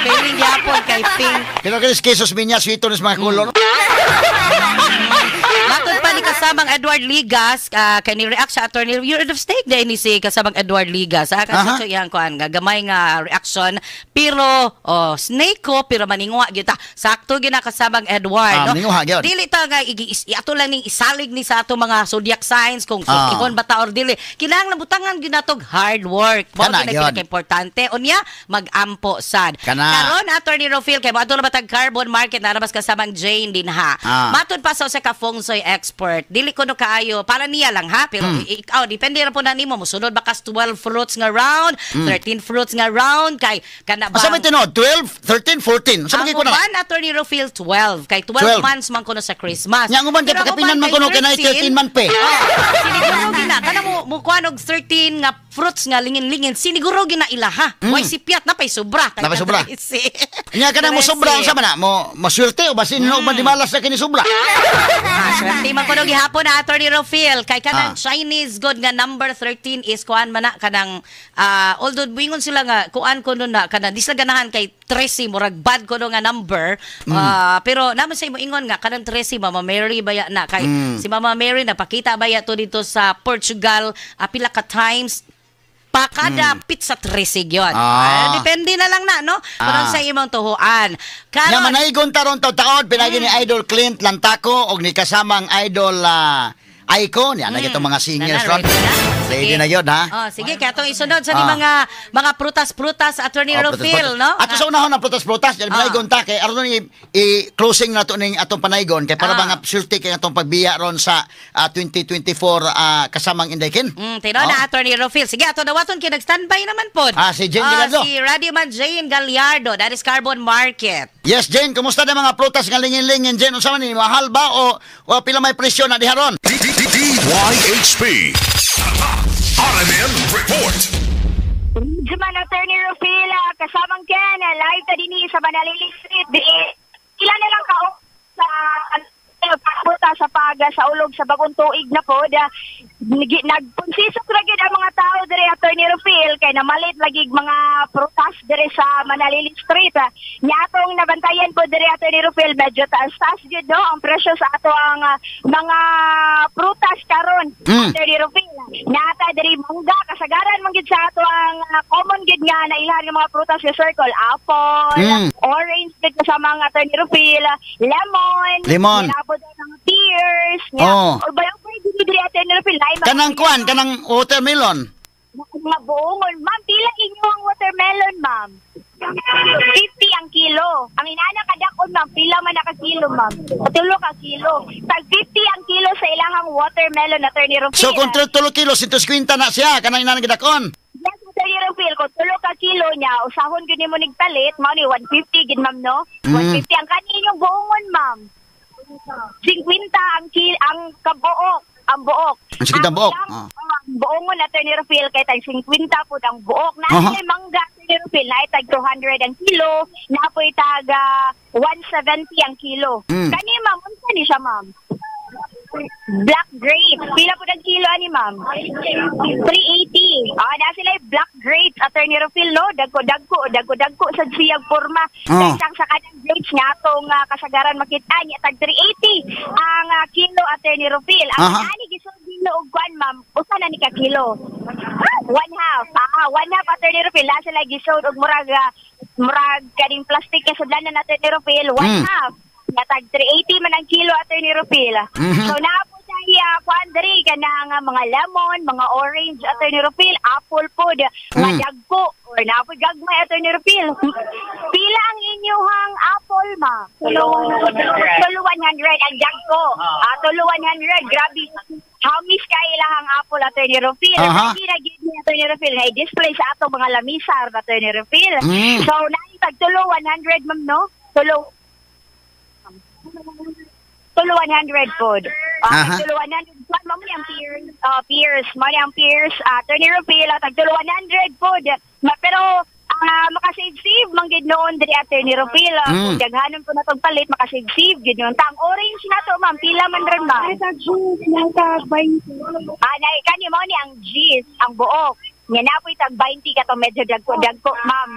Spelling gyapon kay pink. Pero kay Quesos Minya sweeto ni sa mga color. Matod pa ni kasamang Edward Ligas, kay ni react sa attorney, you're of stake din ni si kasamang Edward Ligas. Ah, kasi ito iyang kuan nga gamay nga reaction, pero oh, snake ko pero maningwa gyud ta. Sakto gyud na kasamang Edward, no? Maninguha gyud. Dili ta nga ato lang ning isalig ni sa ato mga zodiac signs kung sultihon ba ta or dili. Kinahanglan butangan gyud natog hard work. Mao Kana gyud na gyud. pinaka-importante. Unya, mag-ampo sad. Kana. Karon Attorney Rofil kay moadto na batag carbon market na rabas kasamang Jane din ha. Matud pa sa usa ka feng shui expert. Dili ko no kaayo para niya lang ha, pero ikaw depende ra po na nimo mosunod ba kas 12 fruits nga round, 13 fruits nga round kay kana ba Asa may tinuod? 12, 13, 14. Sa Ang may ko na. uban, Attorney Rofil, 12. Kay 12 12 months man kuno sa Christmas. Nya, ang uban kay Pero ang pagkapinan uban man kuno, kay naay 13 man pa eh. Oh, siniguro gina kana mo kuan og 13 nga fruits nga lingin-lingin, siniguro gina ilaha. Way sipyat na pay sobra. Kay Napay sobra. 13. Nya kanang mo sobra unsa man na? Mo maswerte o basin no man di malas na kini sobra. Swerte man kuno gihapon na Attorney Rofil kay kanang Chinese good nga number 13 is kuan man na kanang although buingon sila nga kuan kuno na kanang di sila ganahan kay 13, murag bad kuno nga number. Pero naman sa imo ingon nga kanang 13, Mama Mary baya na kay si Mama Mary napakita baya to dito sa Portugal pila ka times pa kada pizza 13 gyud. Depende na lang na no kung sa imong tuhuan. Nya Karon manaigon taron taon pinagi ni Idol Clint Lantaco og ni kasamang Idol Icon yan na itong mga singers Nana, ron. ready na? Sige. Ready na yun ha. Oh, sige, kaya itong isunod sa ni mga prutas-prutas, Attorney Oh, Rofil, prutas-prutas. no? Ato sa unahon ang prutas-prutas, yan manaigon ta kay aron ni i-closing na to ning atong panaygon kay para mga sulti kay atong pagbiya ron sa 2024 kasamang Inday Ken. Tino na, Attorney Rofil. Sige, ato dawaton kay nag-standby naman pod. Si Jane Gallardo. Si Radio Man Jane Gallardo, that is Carbon Market. Yes, Jane, kumusta na mga prutas nga lingin-lingin, Jane? Unsa man ni mahal ba o pila may presyo na diha ron? DYHP. RMN Report. Juman Attorney Rufila, kasamang Ken, live ta dinhi sa Manalili Street. Di, ila na lang kao sa pagbuta sa paga sa ulog sa bagong tuig na po. Da, nagpunsisok ra gyud ang mga tao dire, Attorney Rufil, kay namalit lagi mga prutas dire sa Manalili Street. Nya atong nabantayan po dire, Attorney Rufil, medyo taas-taas gyud no ang presyo sa ato ang mga prutas karon. Attorney Rufil, nata diri mangga, kasagaran man gyud sa ato ang common gyud nga nailhan ng mga prutas sa circle, apple, orange gyud kasama ang Attorney Rufil, lemon, Lemon. Nilabot ang pears, nga. Ubay-ubay gyud diri, Attorney Rufil, lahi mga Kanang kuan, kanang watermelon. Mga buongon. Ma'am, pila inyo ang watermelon, ma'am? 50 ang kilo. Ang inana kadakon, ma'am, pila man naka kilo, ma'am? Tulo ka kilo. Tag 50 ang kilo sa ilahang watermelon, Attorney Rufil. So kung 3 kilo, 150 na siya, kanang inana gidakon. Yes, Attorney Rufil, kung tulo ka kilo niya, usahon gyud nimo nigpalit, mao ni 150 gid, ma'am, no? 150 ang kaninyong buongon, ma'am. 50 ang ang kabuok, ang buok. Ang 50 ang buok, Ang buongon, Attorney Rufil, kay tag 50 pud ang buok. Na may mangga, Attorney Rufil, na tag 200 ang kilo, na po'y tag 170 ang kilo. Kani, ma'am, unsa ni siya, ma'am? Black grape. Pila po ang kilo ani, ma'am? 380. Na sila yung black grapes, Attorney Rufil, no? Dagko-dagko, dagko-dagko sa siyag forma. Isang sa kanang grapes nga atong kasagaran makita niya tag 380 ang kilo, Attorney Rufil. Ang ani gisulti og kuan, ma'am, usa na ni ka kilo? One half. One half, Attorney Rufil. La sila gisold og murag murag kaning plastic kay sudlanan, Attorney Rufil, one half. Natag 380 man ang kilo, Attorney Rufil. So naa po siya kuan diri kanang mga lemon, mga orange, Attorney Rufil, apple pod, mga dagko or naa po gagmay, Attorney Rufil. Pila ang inyong apple, ma? Tulo 100 ang dagko. Tulo 100, grabe. How miss kay ilahang apple, Attorney Rufil. Ready na gyud ni Attorney Rufil na i-display sa atong mga lamisa, Attorney Rufil. So na Tag tulo 100, ma'am, no? Tulo 100 pod. Tulo 100. Ma'am, mo ang peers. Peers. Mo ang peers. Attorney Rufil, tag tulo 100 pod. Pero makasave-save man gid noon diri, Attorney Rufil. Kung daghanon po na tong palit, makasave-save gid noon. Tang orange na to, ma'am, pila man ron, ma'am? Ay, tag juice, nang tag 20. Nay kani mo ni ang G's, ang buok. Nya na po'y tag 20 kato medyo dagko ma'am.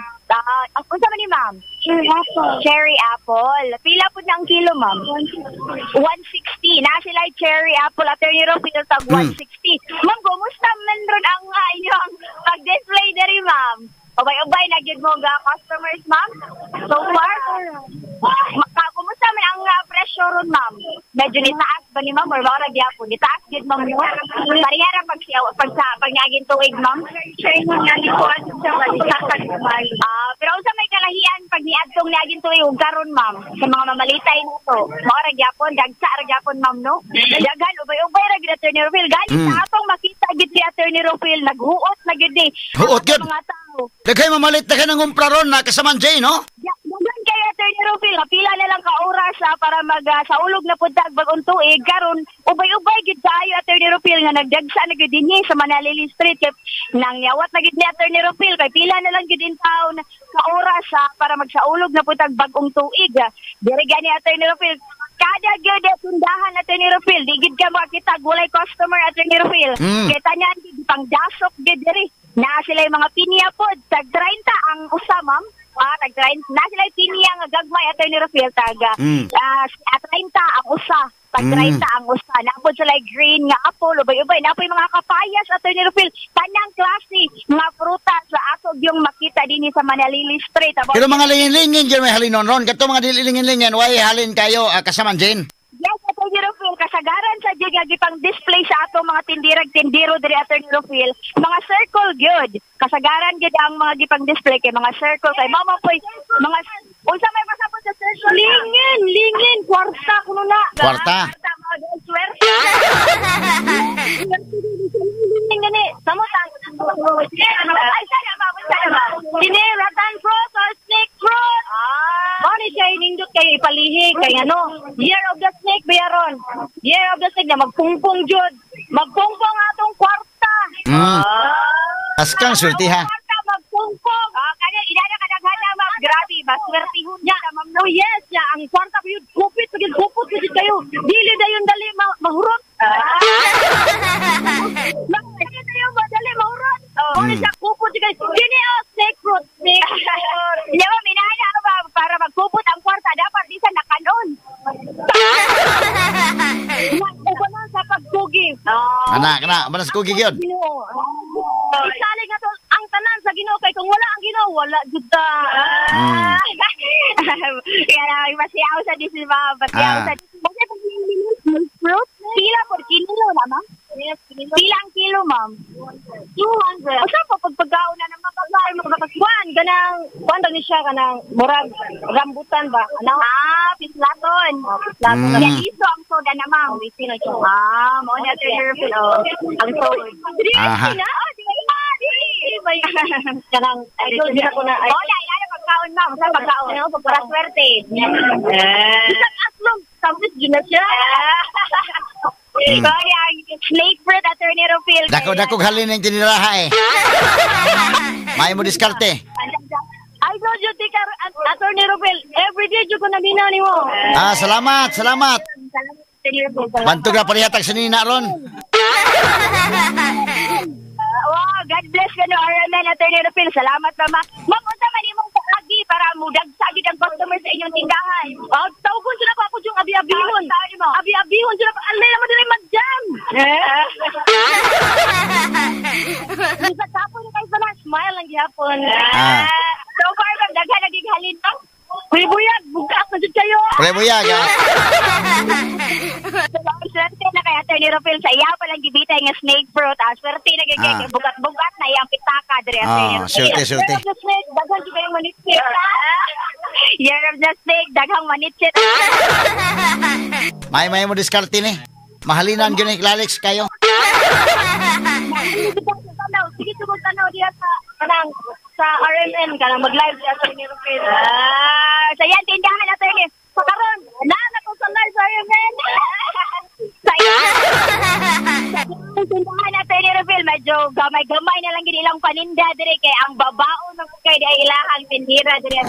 Unsa man ni, ma'am? Cherry apple. Cherry apple. Pila pud na ang kilo, ma'am? 160. Na sila cherry apple, Attorney Rufil, tag 160. Ma'am, kumusta man ron ang inyong pag-display diri, ma'am? Ubay-ubay na gyud mo ga customers, ma'am? So far? Kumusta man ang presyo ron, ma'am? Medyo nitaas ba ni ma'am or mao ra gyapon? Nitaas gyud, ma'am, no? Parehara pag pag sa pag niaging tuig, ma'am? Pero unsa may kalahian pag niadtong niaging tuig ug karon, ma'am, sa mga mamalitay nito? Mao ra gyapon, dagsa ra gyapon, ma'am, no? Daghan ubay-ubay ra gyud, Attorney Rufil. Gani sa atong makita gyud si Attorney Rufil naghuot na gyud ni. Huot gyud. Mga tao. Daghay mamalit na ka ng umpra ron na kasaman Jay, no? Daghan kay Attorney Rufil, pila na lang ka oras para mag saulog na pud tag bag-ong tuig karon ubay-ubay gid kaayo, Attorney Rufil, nga nagdagsa na gid dinhi sa Manalili Street kay nangyawat na gid ni Attorney Rufil kay pila na lang gid in town ka oras para magsaulog na pud tag bag-ong tuig. Diri gani, Attorney Rufil, kada gyud tindahan, Attorney Rufil, di gid ka makita walay customer, Attorney Rufil. Kay tanan gid pangdasok gid diri. Na sila yung mga pinya pod, tag 30 ang usa, ma'am. Tag 30. Na sila yung pinya nga gagmay, Attorney Rufil, tag 30 ang usa. Tag 30 ang usa. Napod sila green nga apple, ubay-ubay. Napoy mga kapayas, Attorney Rufil. Tanang klase nga prutas sa ato yung makita dinhi sa Manalili Street. Pero mga lingin-lingin dyan may halinon ron. Kato mga dilingin-lingin, way halin kayo kasaman Jane. Yes, Attorney Rufil, kasagaran sa jud nga gipang display sa atong mga tindirag tindiro diri, Attorney Rufil, mga circle gyud. Kasagaran gyud ang mga gipang display kay mga circle kay mama poy mga unsa may pasabot sa circle? Lingin, lingin, kwarta kuno na. Kwarta. Swerte. Lingin gani. Samot ang ay sana ma'am, sana ma'am. Kini rattan fruit or snake fruit. Mao ni siya inindot kay ipalihi kay ano, year of the snake bayaron. Year of the snake na magpungpong jud. Magpungpong atong kwarta. Askang swerte ha. Kwarta magpungpong. Kani inana kadaghan na, ma'am. Grabe, maswertihon niya, ma'am. Oh yes, ya ang kwarta ko yun, kupit pagid kupot gid kayo. Dili dayon dali mahurot. Dili dayon madali mahurot. Mao ni siya kupot jud kayo. Kini oh, snake fruit, snake fruit. Iya, ma'am, inana ma'am, para magkupot ang kwarta dapat di sa nakanon. Ubanan sa pagkugi. Ana, kana, manas kugi gyud. Isalig na to ang tanan sa Ginoo kay kung wala ang Ginoo wala jud ta. Kaya masiyaw sa di si ma'am, masiyaw sa kasi pag fruit, pila por kilo na, ma'am? Pila ang kilo, ma'am? 200. Usa pa pagpagkaon na naman pagkaon makakaswan ganang kuan daw ni siya kanang murag rambutan ba? Ano? Pislaton. Pislaton. Yan iso ang soda na, ma'am. Mao na Attorney Rufil, oh. Ang soda. Aha. Kanang idol din ako na. Wala, ano pagkaon, ma'am? Sa pagkaon. Para swerte. Isang aslong tapos yun na siya. Sorry, ang snake fruit, Attorney Rufil. Dako-dako halin ang tiniraha eh. May mo diskarte. Idol jud ti Attorney Rufil. Every day jud ko naminaw nimo. Salamat, salamat. Bantog na parihatag sa nina ron. Wow, God bless ka no, RMN, Attorney Rufil. Salamat, mama. Ma'am, unsa man imong paagi para mudagsa gid ang customer sa inyong tindahan? Tawgon sila pa ako yung abi-abihon. Abi-abihon sila pa. Alay naman dili mag-jam. Sa tapon na kayo sa smile lang gihapon. So far, ma'am, daghan naging halin, ma'am. Kuya Buyag, bugas na jud kayo. Kuya Buyag, ha? Swerte na kay Attorney Rufil sa iya palang gibitay nga snake fruit. Swerte na kay bugat-bugat na iyang pitaka diri, Attorney Rufil. Swerte, swerte. Year of the snake, daghan jud kayong manitsit. Year of the snake, daghang manitsit. May mo diskarte ni. Mahalinan gyud ni Alex kayo. Sige, tugod tanaw diha sa kanang sa RMN kanang mag-live siya sa Rufil. Ah, sa yan tindahan, attorney. So karon, naa na ko sa live sa RMN. Sa yan tindahan, Attorney Rufil, medyo gamay-gamay na lang gid ilang paninda dire kay ang babao na po kay di ilahang tindira dire.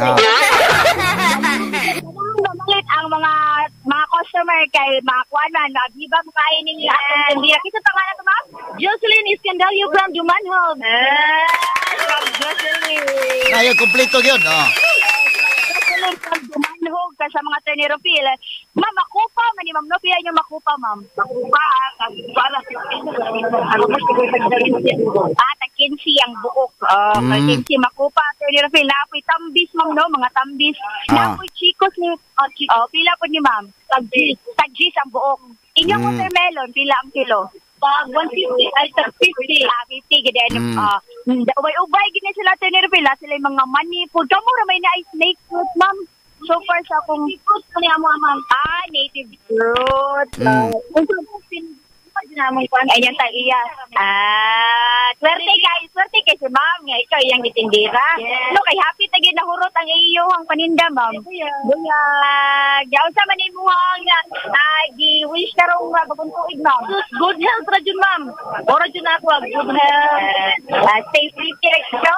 Mamalit ang mga customer kay mga kuan man, mga biba mo kain ninyo atong tindira. Kinsa pangalan to, ma'am? Jocelyn Escandalio from Dumanhog. Ah, from Jocelyn. Ayo, kompleto gyud. Oh. Jocelyn from Dumanhog ka sa mga Attorney Rufil. Ma'am, makupa man ni ma'am. No, pila inyo makupa, ma'am? Makupa, para Ah, tag 15 ang buok. Oh, 15 makupa, Attorney Rufil. Naapoy tambis, ma'am, no? Mga tambis. Naapoy chicos ni oh, pila po ni ma'am? Tag G's ang buok. Inyong watermelon, pila ang kilo? Tag 150 ay tag 50. Ah, 50 gid. Ubay-ubay gid sila, Attorney Rufil. Sila yung mga money food. Kamo ra may naay snake fruit, ma'am. So far sa akong fruit ni amo, ma'am. Ah, native fruit. Ayan ta iya. Ah, swerte kay si ma'am nga ikaw iyang gitindira. Yes. No, kay happy ta gid nahurot ang iyong paninda, ma'am. Buyag. Yaw sa man imuhang gi-wish karong bagong tuig, ma'am. Sus, good health ra jud, ma'am. Ora jud ako ang good health. Stay pretty right no?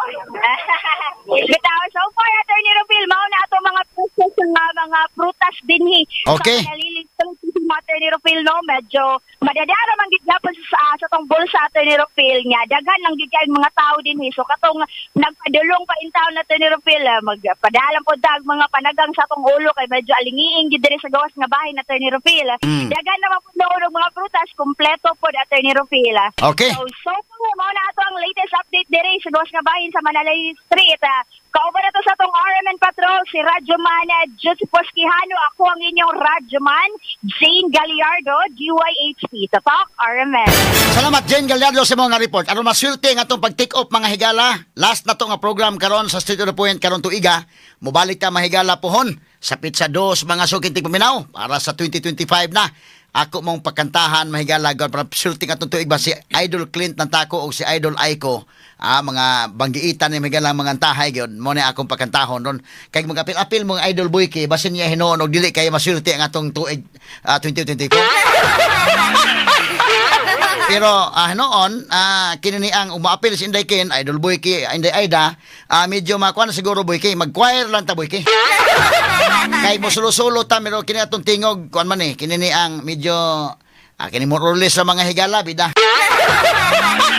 Bitaw, so far, Attorney Rufil, mao na ato mga process nga mga prutas dinhi. Okay. Sa nalilito si Attorney Rufil, no, medyo madadara man gid gyapon sa tong bulsa, Attorney Rufil, nga daghan lang gid kay mga tao dinhi. So katong nagpadulong pa in town, Attorney Rufil, magpadalang pod tag mga panagang sa atong ulo kay medyo alingiing gid diri sa gawas nga bahin, Attorney Rufil. Daghan naman pud og mga prutas, kompleto pod, Attorney Rufil. Okay. So far, mao na ato ang latest update diri sa gawas nga bahin sa Manalay Street. Kauban na to sa atong RMN Patrol, si Radyoman Joseph Quijano. Ako ang inyong Radyoman, Jane Gallardo, DYHP. Tatak RMN. Salamat, Jane Gallardo, sa mga report. Aron maswerte nga atong pag-take off, mga higala. Last na to nga program karon sa Straight to the Point karon tuiga. Mobalik ta, mahigala, pohon sa Pizza Dos, mga sukintig paminaw, para sa 2025 na. Ako mong pagkantahan, mahigala, God, para swerte nga atong tuig ba si Idol Clint ng Tako o si Idol Aiko. Ah, mga banggiitan ni mahigala mga antahay gyud mo na akong pagkantahon ron. Kay mga apil-apil mga Idol Boyke, basin niya hinuon og dili kay maswerte ang atong tuig 2024. Pero noon, kini ang umaapil si Inday Ken, Idol Boyke, Inday Aida, medyo makuha na siguro, Boyke, mag-choir lang ta, Boyke. Kay mo sulo-sulo ta, pero kini atong tingog, kuan man eh, kini ni ang medyo, kini mo rulis sa mga higala, bida.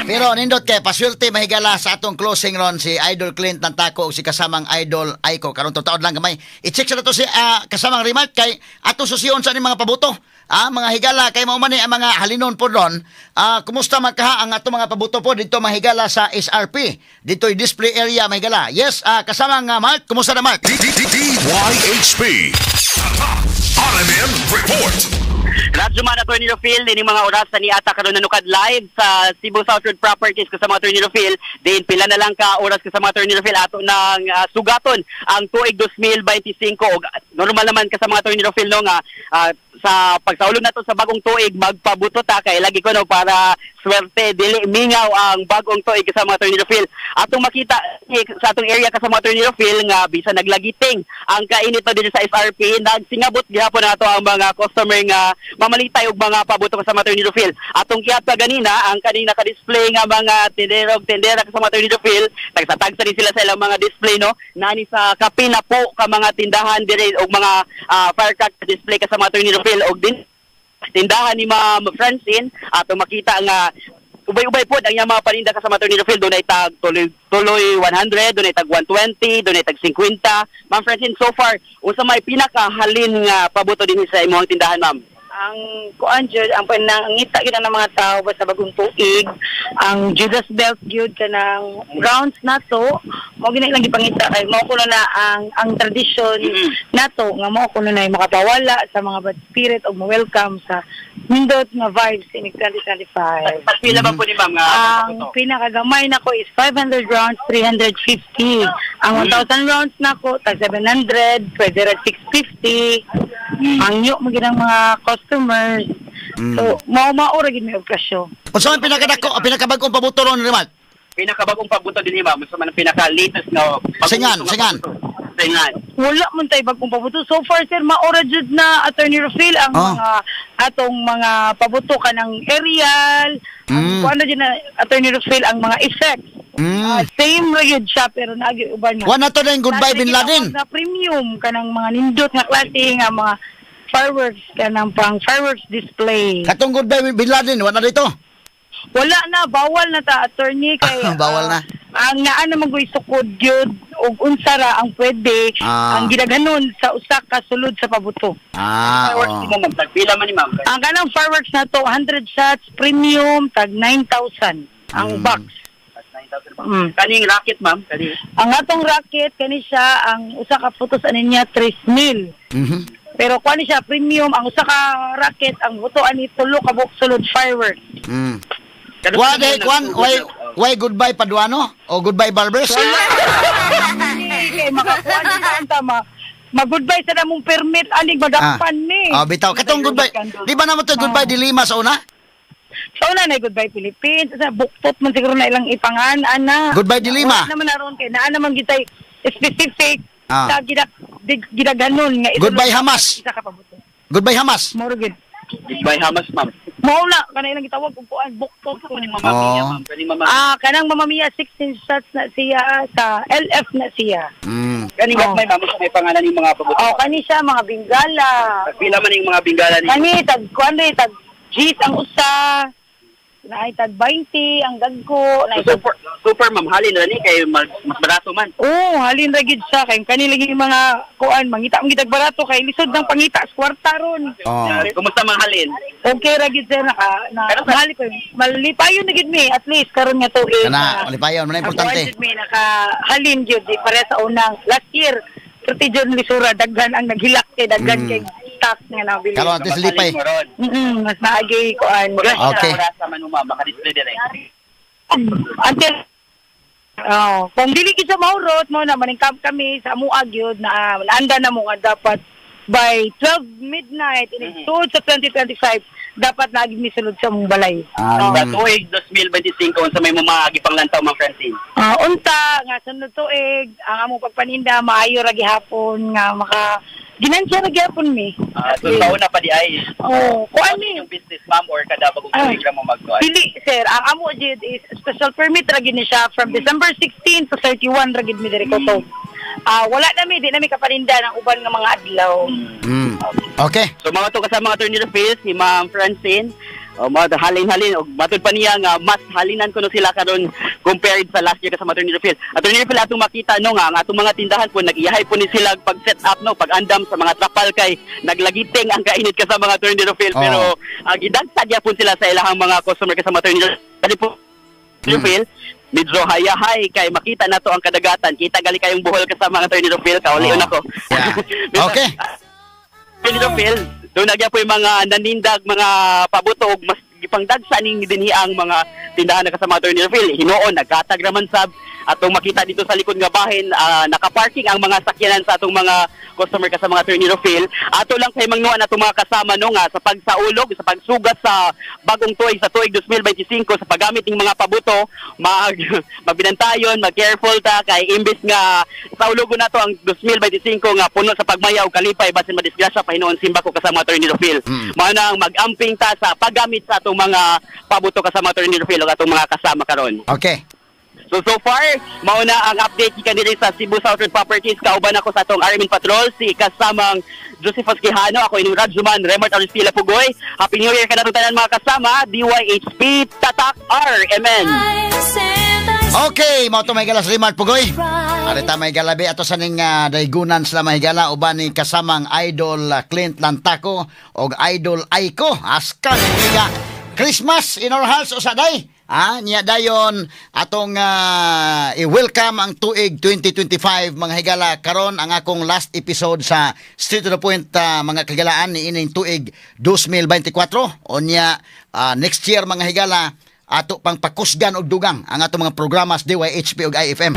Pero nindot kay paswerte, mahigala, sa atong closing ron si Idol Clint ng Tako o si kasamang Idol Aiko. Karon taod lang gamay. I-check sa nato si kasamang remark kay atong susiyon sa ni mga pabuto. Ah, mga higala, kay mao man ni ang mga halinon po ron. Ah, kumusta man kaha ang atong mga pabuto po dito, mahigala, sa SRP? Dito yung display area, mahigala. Yes, kasamang Mark, kumusta na, Mark? DYHP. RMN Report. Radyo man, Attorney Rufil, ini mga oras ni ata karon nanukad live sa Cebu South Road Properties kasama Attorney Rufil. Din pila na lang ka oras kasama Attorney Rufil ato nang sugaton ang tuig 2025 og normal naman kasama Attorney Rufil no nga sa pagsaulog nato sa bagong tuig magpabuto ta kay lagi ko no para swerte dili mingaw ang bagong tuig kasama Attorney Rufil. Atong makita sa atong area kasama Attorney Rufil nga bisan naglagiting ang kainit na dito sa SRP, nagsingabot gihapon nato ang mga customer nga mamalitay og mga pabuto kasama Attorney Rufil. Atong kiyat pa ganina ang kaning naka-display nga mga tindero og tindera kasama Attorney Rufil, tagsatagsa din sila sa ilang mga display no nani sa kapin na po ka mga tindahan dire og mga firecracker display kasama Attorney Rufil og din tindahan ni Ma'am Francine ato makita nga ubay-ubay pod ang iyang mga paninda kasama Attorney Rufil. Dunay tag tuloy tuloy 100, dunay tag 120, dunay tag 50. Ma'am Francine, so far unsa may pinakahalin nga pabuto dinhi sa imong tindahan, ma'am? Ang kuan jud ang panangita gyud ng mga tao basta bagong tuig ang Judas belt gyud kanang rounds nato mo gina ilang gipangita kay mao kuno na ang tradisyon nato nga mao kuno na makapawala sa mga bad spirit og mo-welcome sa nindot nga vibes in 2025. Pila ba po ni ma'am nga Ang pinakagamay nako is 500 rounds, 350. Ang 1,000 rounds nako tag 700, pwede ra 650. Ang yo mo ginang mga customers. So, mao-mao ra gid may og presyo. Unsa man pinakadako, pinakabag-ong pabuto ron, Remark? Pinakabagong pabuto din ma'am, sa man pinaka-latest nga Singan, singan. Singan. Wala man tay bagong pabuto. So far sir, maora jud na, Attorney Rufil, ang mga atong mga pabuto kanang aerial, ang kuan na jud na, Attorney Rufil, ang mga effects. Same ra gyud siya pero naagi uban nga. Wa na to din Goodbye Bin Laden. Na premium kanang mga nindot nga klase nga mga fireworks kanang pang fireworks display. Katong Goodbye Bin Laden wa na dito. Wala na, bawal na ta, attorney, kay bawal na. Ang naa naman ko'y sukod yun og unsa ra ang pwede ang gidaghanon sa usa ka sulod sa pabuto. Fireworks Oh. ni ma'am, tagpila man ni ma'am. Ang kanang fireworks na to 100 shots premium tag 9,000 ang box. Kaning rocket ma'am, kani. Ang atong rocket kani siya ang usa ka putos ani niya 3,000. Pero kuan siya premium ang usa ka rocket ang buto ani tulo ka buok sulod fireworks. Wa day kwan, why goodbye Paduano o goodbye Barbers? Kay makakuan ni tama. Mag-goodbye sa namong permit aning madakpan ni. Oh, bitaw katong goodbye. Di ba naman to goodbye Dilima sa una? Sa una na goodbye Philippines, sa buktot man siguro na ilang ipangan ana. Goodbye Dilima. Wala naman aron kay naa naman gitay specific sa gidaghanon nga Goodbye Hamas. Isa ka pabuto. Goodbye Hamas. Moro gid. Goodbye Hamas ma'am. Mao na kana ilang gitawag og kuan buktot ko ni Mama Mia ma'am, kani Mama. Kanang Mama Mia 16 shots na siya sa LF na siya. Kani oh. May ma'am sa may pangalan ning mga pabuto. Oh, kani siya mga Bengala. Tagpila man ning mga Bengala ni. Kani tag kuan ri tag G's ang usa. Naay tag 20 ang dagko, naay So, super, super ma'am, halin ra ni kay mas barato man. Oo, halin ra gid siya kay kani lagi mga kuan mangita ang gitag barato kay lisod ng pangita sa kwarta ron. Oh. Kumusta mang halin? Okay ra gid sir naka na mahali ko. Malipayon na gid mi at least karon nga tuig. Kana, malipayon man importante. Ako mi naka halin gyud di pare sa unang last year. Perti jud lisura daghan ang naghilak kay daghan kay stock nga nabili. Karon at least lipay. Mas naagi kuan. Okay. Sa man ma'am, maka-display dire. Until oh, kung dili gid sa mahurot mo na maningkam kami sa amuag gyud na anda na mo nga dapat by 12 midnight in sulod sa 2025 dapat na gid misulod sa mong balay. Sa tuig 2025 unsa may mga gipanglantaw ma'am Francine? Unta nga sunod tuig ang among pagpaninda maayo ra gihapon nga maka ginansya ra gihapon mi. So taon na pa di ay. Oh, kuan ni yung business ma'am or kada bagong tuig ra mo magkuan. Dili sir, ang amo jud is special permit ra gid ni siya from December 16 to 31 ra gid mi diri ko. Wala na mi, di na mi kapaninda ng uban nga mga adlaw. Okay. So mga to kasama mga Attorney Rafael, si Ma'am Francine, mga halin-halin og matud pa niya nga mas halinan kuno sila karon compared sa last year kasama Attorney Rafael. Attorney Rafael, atong makita no nga ang atong mga tindahan po nag-iyahay po ni sila pag set up no, pag-andam sa mga trapal kay naglagiting ang kainit kasama mga Attorney Rafael, pero gidagsa gyapon sila sa ilahang mga customer kasama Attorney Rafael po. Rafael, medyo hayahay kay makita na to ang kadagatan. Kita gali kayong buhol kasama ang Attorney Rafael, kaulion ako. Yeah. Okay. Attorney Rafael, doon nagya po yung mga nanindag, mga pabuto og mas gipangdagsa ning dinhi ang mga tindahan na kasama Attorney Rafael. Hinuon nagkatag raman sab atong makita dito sa likod nga bahin, nakaparking ang mga sakyanan sa atong mga customer kasama Attorney Rafael. Ato lang kay mangnuan atong mga kasama no nga sa pagsaulog, sa pagsugat sa bagong tuig sa tuig 2025 sa paggamit ng mga pabuto, magbinantayon, mag-careful ta kay imbes nga saulogon nato ang 2025 nga puno sa pagmayaw kalipay basin madisgrasya pa hinuon simba ko kasama Attorney Rafael. Mao nang mag-amping ta sa paggamit sa atong mga pabuto kasama Attorney Rafael ug atong mga kasama karon. Okay. So far, mauna ang update gikan diri sa Cebu South Road Properties. Kauban ako sa atong Armin Patrol, si kasamang Josephus Quijano, ako inyong Radjuman, Remart Aristila Pugoy. Happy New Year kanatong tanan mga kasama, DYHP Tatak RMN. Okay, mao to may gala sa Remart Pugoy. Arita may galabi ato sa ning daygunan sila mahigala uban ni kasamang Idol Clint Lantaco og Idol Aiko. Aska ni Christmas in our hearts usa day. Niya dayon atong i-welcome ang tuig 2025 mga higala. Karon ang akong last episode sa Straight to the Point mga kagalaan ni ining tuig 2024. Unya next year mga higala ato pang pakusgan og dugang ang atong mga programa sa DYHP ug IFM.